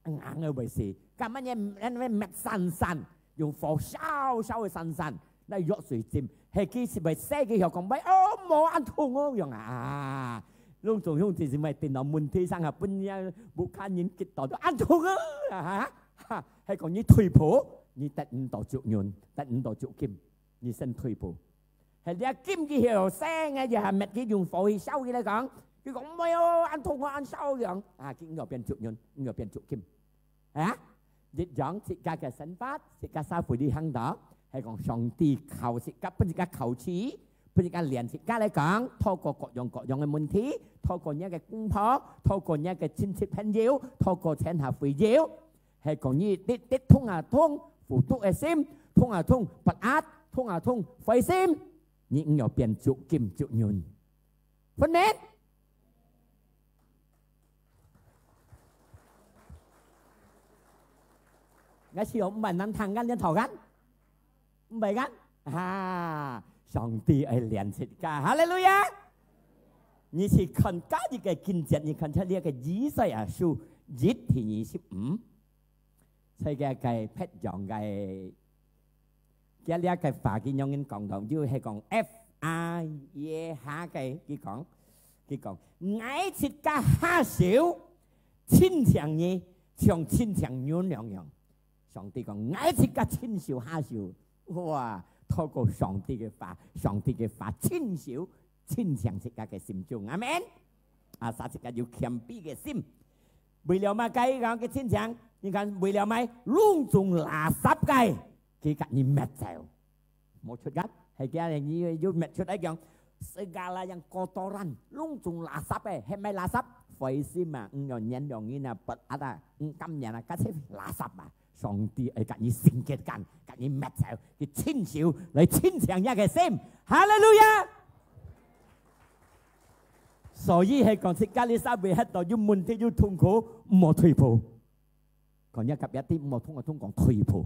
硬个會死，今日你你搣散散，用火燒燒个散散，來藥水浸，係佢係會死，佢曉講，喂，哦，無恁痛哦，樣啊。攏總兄弟姊妹，電腦問題上下，分人屋下人激到都恁痛啊，哈，哈，係講你退步，你得毋到足軟，得毋到足金，你先退步。係這金佢曉生个，也係搣佢用火去燒佢來講，佢講，哎喲，恁痛啊，恁燒樣啊，佢又變足軟，又變足金。啊，一樣自家个生活，自家社會裡行到，係講上帝考自家，分自家考試，分自家練自家來講，透過各樣各樣个問題，透過你个公婆，透過你个親戚朋友，透過全下會友，係講你，你，你痛啊痛，苦毒个心，痛啊痛，不安，痛啊痛，灰心，你毋要變足金足軟。分明？𠊎試哦，毋係人聽緊，你討緊？毋係緊？啊，上帝愛練自家，哈利路亞！你去看加一个經節，你看出這个以賽亞書一第二十五，在這个別樣个 佢這个話佢仰般講到，就係講F R E下个，佢講，佢講，𠊎自家下手，親像你，像親像軟樣樣。上帝講，𠊎自家親手下手，哇，透過上帝个話，上帝个話親手，親像自家个心中。阿門。啊，使自家有謙卑个心。為了麼个講个親像？你看，為了麼个？攏總垃圾个，佢甲你搣走。 無出現，係佢你又搣出來講，segala yang kotoran，攏總垃圾个，係麼个垃圾？灰心啊，毋要原諒人啊，不安啊，毋甘願啊，該些垃圾啊，上帝愛甲你清潔乾，甲你搣走，佢親手來清淨你个心。哈利路亞！所以係講，自家你社會歇到有問題、有痛苦，毋好退步。講你隔壁知，毋好同𠊎同講退步。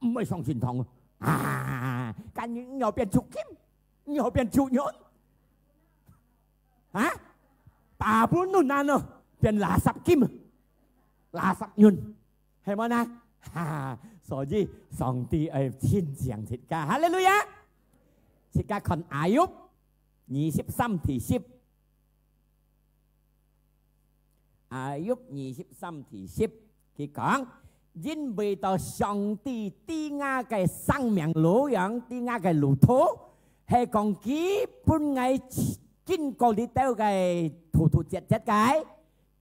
毋會上神堂啊！啊，今日你要變足金，你要變足軟啊？巴布倫恁哦，變垃圾金，垃圾軟，係無呢？哈，所以上帝愛親像自家，哈利路亞！自家看Ayub二十三第十。 Ayub二十三第十，佢講：因為到上帝知𠊎个生命路樣，知𠊎个路途，係講佢分𠊎經過這兜个突突折折个，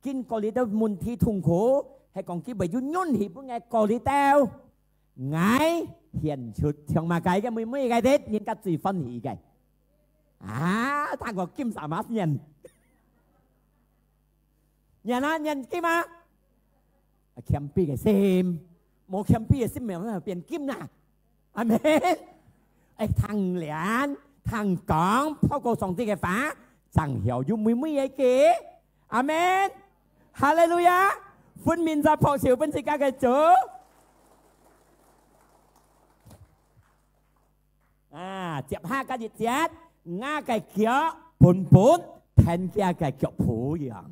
經過這兜問題痛苦，係講佢會有允許分𠊎過這兜。 𠊎顯出像麼个个妹妹个，人家最歡喜个。啊，聽過金啥麼人？人啊，人金啊？啊，謙卑个心，無謙卑个心，無辦法變金啦。阿門。愛聽練，聽講，透過上帝个話，正曉有妹妹个佢。 阿門。哈利路亞！分明就拍手分自家个主。啊，接下个一節，𠊎个腳本本跈佢个腳步樣。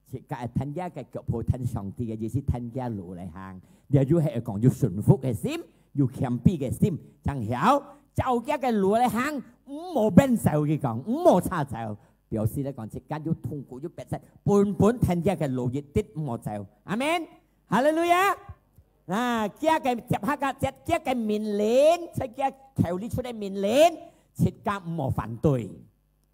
自家跈佢个腳步，跈上帝个意思，跈佢路來行。這又係講有順服个心，有謙卑个心，正曉照佢个路來行，毋好變走，佢講，毋好差走。 表示來講，自家有痛苦、有迫切，本本跈佢个路一直毋好走。阿門。哈利路亞。啊，佢个接下个，佢个命令，在佢口裡出个命令，自家毋好反對，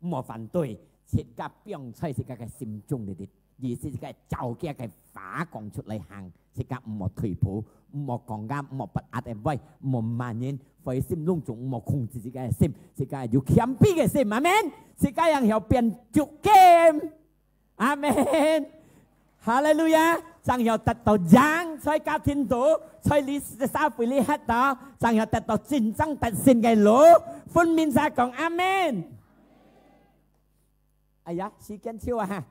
毋好反對，自家放在自家个心中裡底。意思係个照佢个話講出來行，自家毋好退步，毋好講啊，毋好不壓个話，毋好罵人，灰心攏總毋好控制自家个心，自家有謙卑个心，阿門。自家人曉變足堅，阿門。哈利路亞！正曉得到贏，在家庭肚，在你社會裡歇到，正曉得到真正得勝个路。分明儕講阿門。 哎呀，時間超啊哈！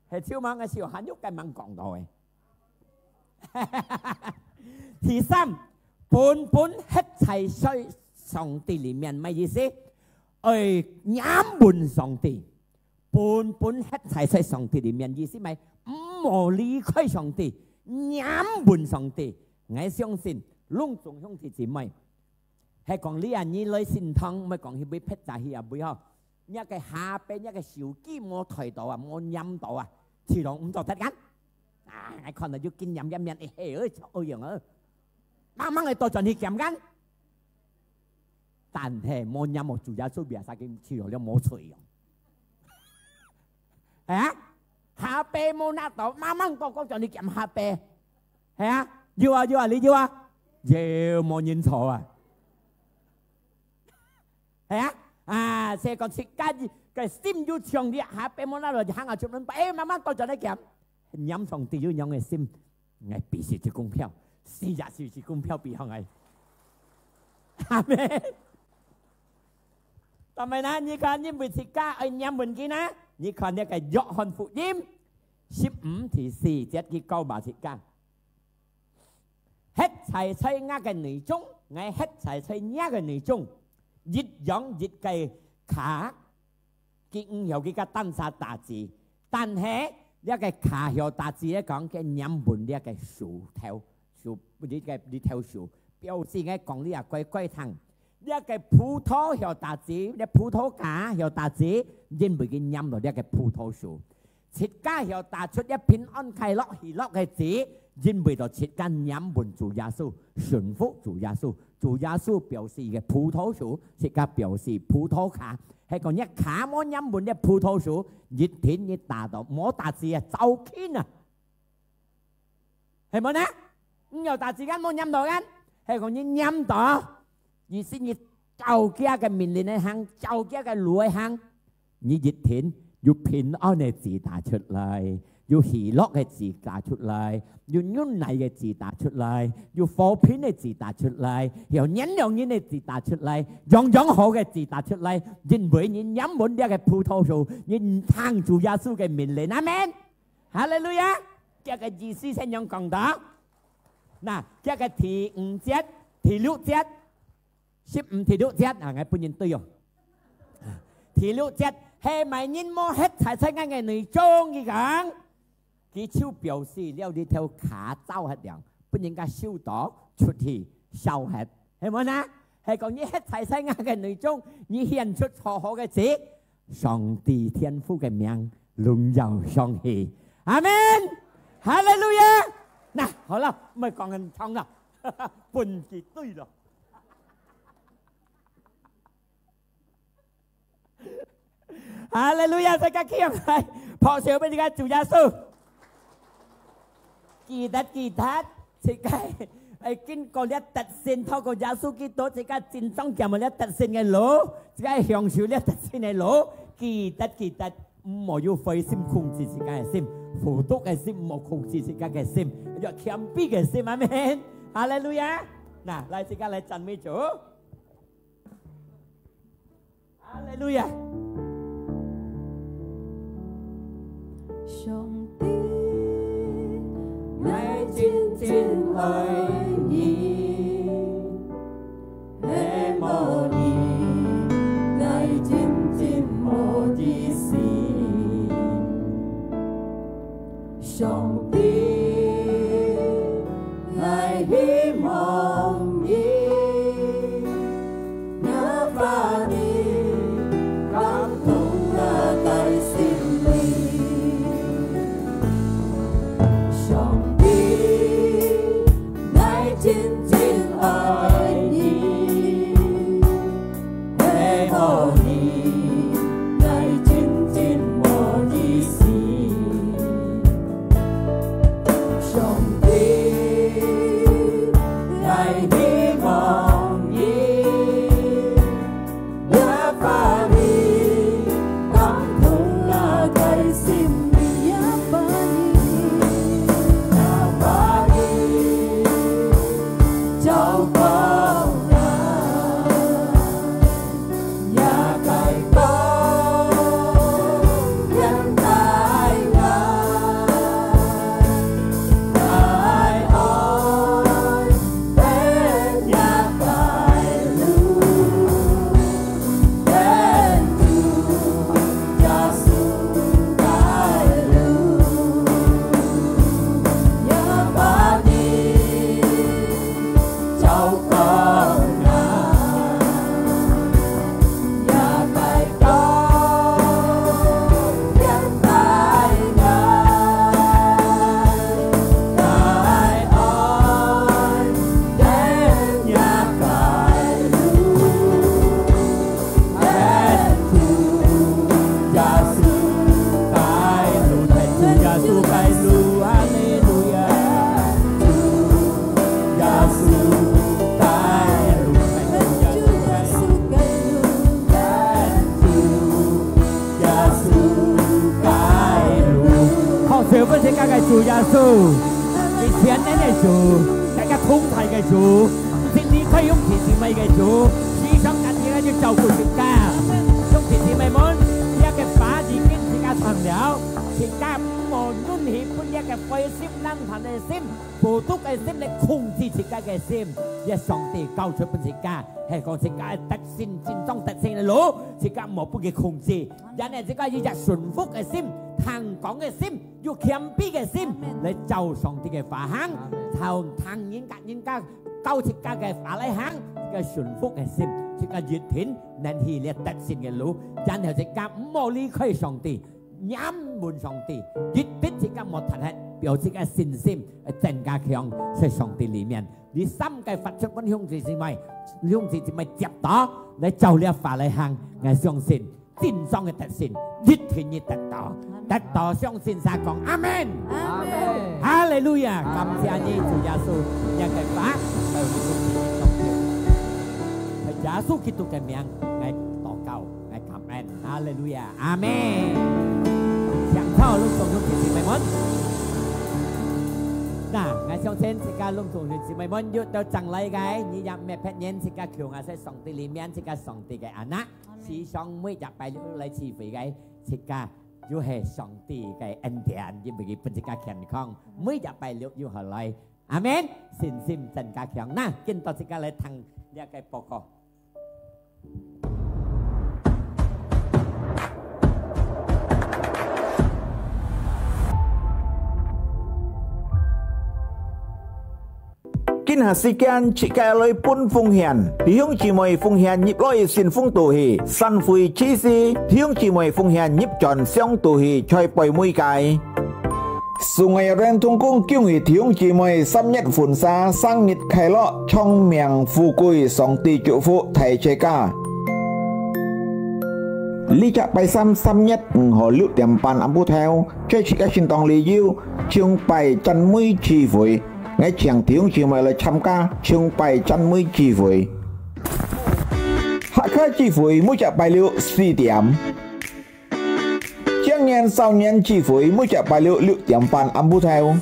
係超猛个時候，還有該猛講到誒。第三，本本歇在在上帝裡面，麼意思？愛黏穩上帝。本本歇在在上帝裡面，意思麼？毋好離開上帝，黏穩上帝。𠊎相信，攏總兄弟姊妹， 係講你啊，你來聖堂，毋係講去買pizza去啊，買吼。若个下背，若个手機無抬到啊，無黏到啊，試著毋做得kan？啊，𠊎看到就緊黏黏黏，哎嘿，哎，臭樣啊！慢慢个倒轉去撿kan？但係無黏哦，主耶穌biasa个試著了無趣哦。係啊，下背無拿到，慢慢个倒轉去撿下背。係啊，有啊有啊，你有啊？有，無人坐啊。 係啊，啊，所以講自家个心有強烈，下背無拿落就行啊，出門，哎，慢慢倒轉來撿。黏上帝有樣个心，𠊎比試隻股票，死也試隻股票比好𠊎。阿門。但係呢，你看，因為自家愛黏穩佢呢，你看這个約翰福音十五第四節，佢講話自家。 歇在在𠊎个內中，𠊎歇在在若个內中，一樣一个耙，佢毋曉佢个單儕打子，但係這个耙曉打子咧講，佢黏穩這个樹頭，樹，這个，這頭樹，表示𠊎講你啊，乖乖聽。這个葡萄曉打子，這葡萄架曉打子，因為佢黏到這个葡萄樹。 自家曉打出一平安、快樂、喜樂个子，因為到自家黏穩主耶穌，順服主耶穌。主耶穌表示一个葡萄樹，自家表示葡萄架。係講一架無黏穩个葡萄樹，一定你打到無打子啊，走緊啊！係無呢？你有打子kan無黏到kan？係講你黏到，意思你照佢个命令來行，照佢个路來行。 你一定有平安个子打出來，有喜樂个子打出來，有忍耐个子打出來，有和平个子打出來，有原諒人个子打出來，樣樣好个子打出來，因為你黏穩這个葡萄樹，你聽主耶穌个命令。阿門。哈利路亞！這个意思先樣講到。那，這个第五節、第六節， 十五第六節啊，𠊎分人對哦。第六節，係麼人無歇在在𠊎个內中，佢講，佢就表示了這頭耙燥忒了，分人家收到出去燒忒，係無呢？係講你歇在在𠊎个內中，你顯出好好个子，上帝天父个名榮耀上去。阿門。哈利路亞。那，好了，毋好講恁長了，分佢對了。 哈利路亞！大家企起來，拍手分這个主耶穌。記得，記得，自家愛經過這得勝，透過耶穌基督，自家真正行這得勝个路，自家享受這得勝个路。記得，記得，毋好有灰心控制自家个心，苦毒个心，毋好控制自家个心，要謙卑个心。阿門。哈利路亞！那，來，自家來讚美主。 哈利路亞！上帝，𠊎真真愛你，係無你，𠊎真真無意思。上帝， 𠊎希望你，若話語感動𠊎个心靈。上帝，𠊎真真愛你，係無你，𠊎真真無意思。好，賞分自家个主耶穌，你全能个主，大家同在个主，毋係離開兄弟姊妹个主，時常感謝佢就照顧自家。兄弟姊妹們，這个話已經自家聽了，自家毋好允許分這个灰心、冷淡个心、 孤獨个心來控制自家个心，這上帝交出分自家，係講自家个得勝，真正得勝个路，自家莫分佢控制。因為自家有一隻順服个心、聽講个心、有謙卑个心，來照上帝个話行，照聽人家、人家教自家个話來行，自家順服个心，自家一定能去這得勝个路。然後自家毋好離開上帝， 仰望上帝，一定自家莫停歇，表自家信心會增加強，在上帝裡面。這三个法則分兄弟姊妹，兄弟姊妹接到，來照這話來行，𠊎相信真正个得勝，一定你得到，得到相信儕講阿門。阿門。哈利路亞！感謝你，主耶穌，你个話，在耶穌基督个名，𠊎禱告，𠊎感恩。 哈利路亞，阿門。請坐，攏總兄弟姊妹們。那，𠊎相信自家攏總兄弟姊妹們有到正來个，你也毋係別人，自家共下在上帝裡面，自家上帝个anak。時常每隻拜六來聚會个，自家又係上帝个恩典，因為佢分自家健康，每隻拜六又好來。 阿門。信心增加強。那，今到自家來聽這个報告。今下時間自家來分奉獻，弟兄姊妹奉獻入來信封肚去，散會之時，弟兄姊妹奉獻入轉箱肚去，在背尾个。 送愛人同工恭喜弟兄姊妹三月婚紗生日快樂，長命富貴，上帝祝福大齊家。這隻拜三三月五號六點半暗晡頭，在自家聖堂裡有敬拜讚美聚會，𠊎請弟兄姊妹來參加敬拜讚美聚會。客家聚會每隻拜六四點。 青年少年聚會每隻拜六六點半暗晡頭。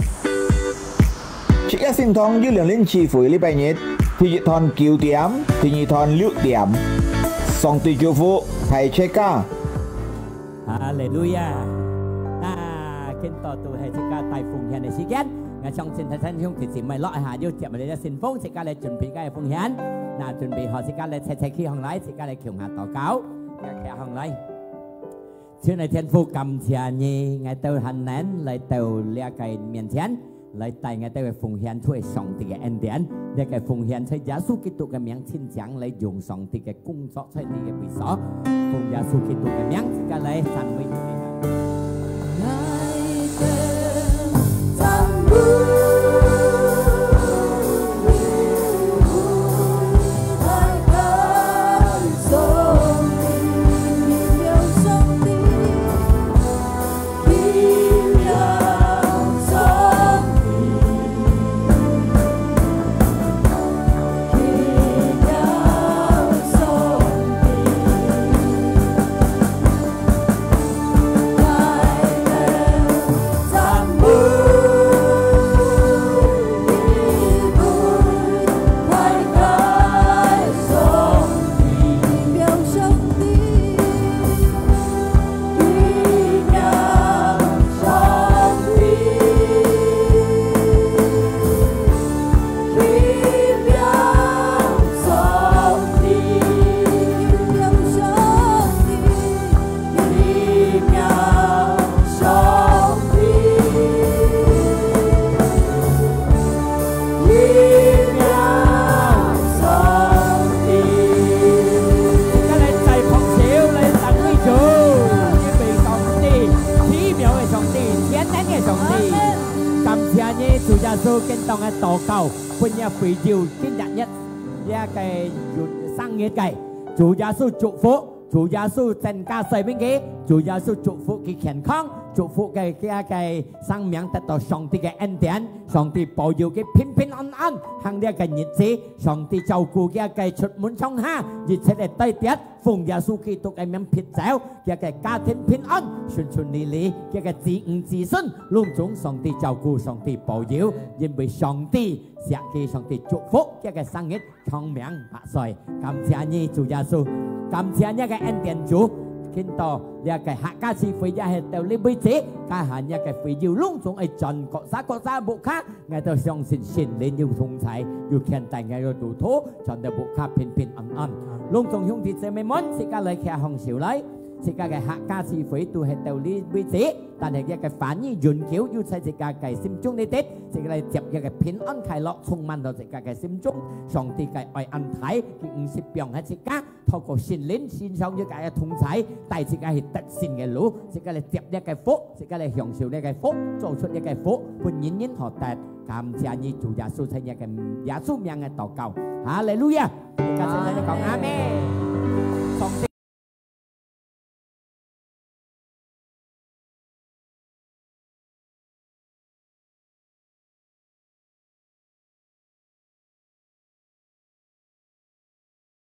自家聖堂有兩輪聚會，禮拜日，第一堂九點，第二堂六點。上帝祝福大齊家。哈利路亞！那今到都係自家帶奉獻个時間，𠊎相信大家兄弟姊妹落一下，有接下來个信封，自家來準備个奉獻。那準備好，自家來齊齊企䟘來，自家來共下禱告，企䟘來。 親愛天父，感謝你，𠊎兜還能來到這个面前，來帶𠊎兜个奉獻出去上帝个恩典。這个奉獻在耶穌基督个名，親像來用上帝个工作在你个位所。奉耶穌基督个名，自家來讚美主。耶穌今當个禱告，分這非洲今日日這个有生日个，主耶穌祝福，主耶穌增加生命个，主耶穌祝福佢健康，祝福佢个个生命得到上帝个恩典，上帝保佑佢平平安安，行這个日子，上帝照顧佢个出門上下，一切个對敵，奉耶穌基督个名撇走，佢个家庭平安，順順利利，佢个子女子孫，攏總上帝照顧，上帝保佑，因為上帝惜佢，上帝祝福佢个生日長命百歲。感謝你，主耶穌，感謝你个恩典，主。今到這个客家聚會也係到這為止，該下這个會友攏總愛轉各儕各儕屋下，𠊎兜相信聖靈有同在，有牽帶𠊎兜路途，轉到屋下平平安安。攏總兄弟姊妹們，自家來擎紅手來。 自家个客家聚會都係到這為止，但係佢个話語永久又在自家个心中裡底，自家來接佢个平安快樂，充滿到自家个心中。上帝个愛恁大，佢毋識放下自家，透過聖靈身上有佢个同在，帶自家去得勝个路，自家來接佢个福，自家來享受佢个福，做出佢个福，分人人好得。感謝你，主耶穌，在你个耶穌名个禱告，哈利路亞！大家齊齊來講阿們。上帝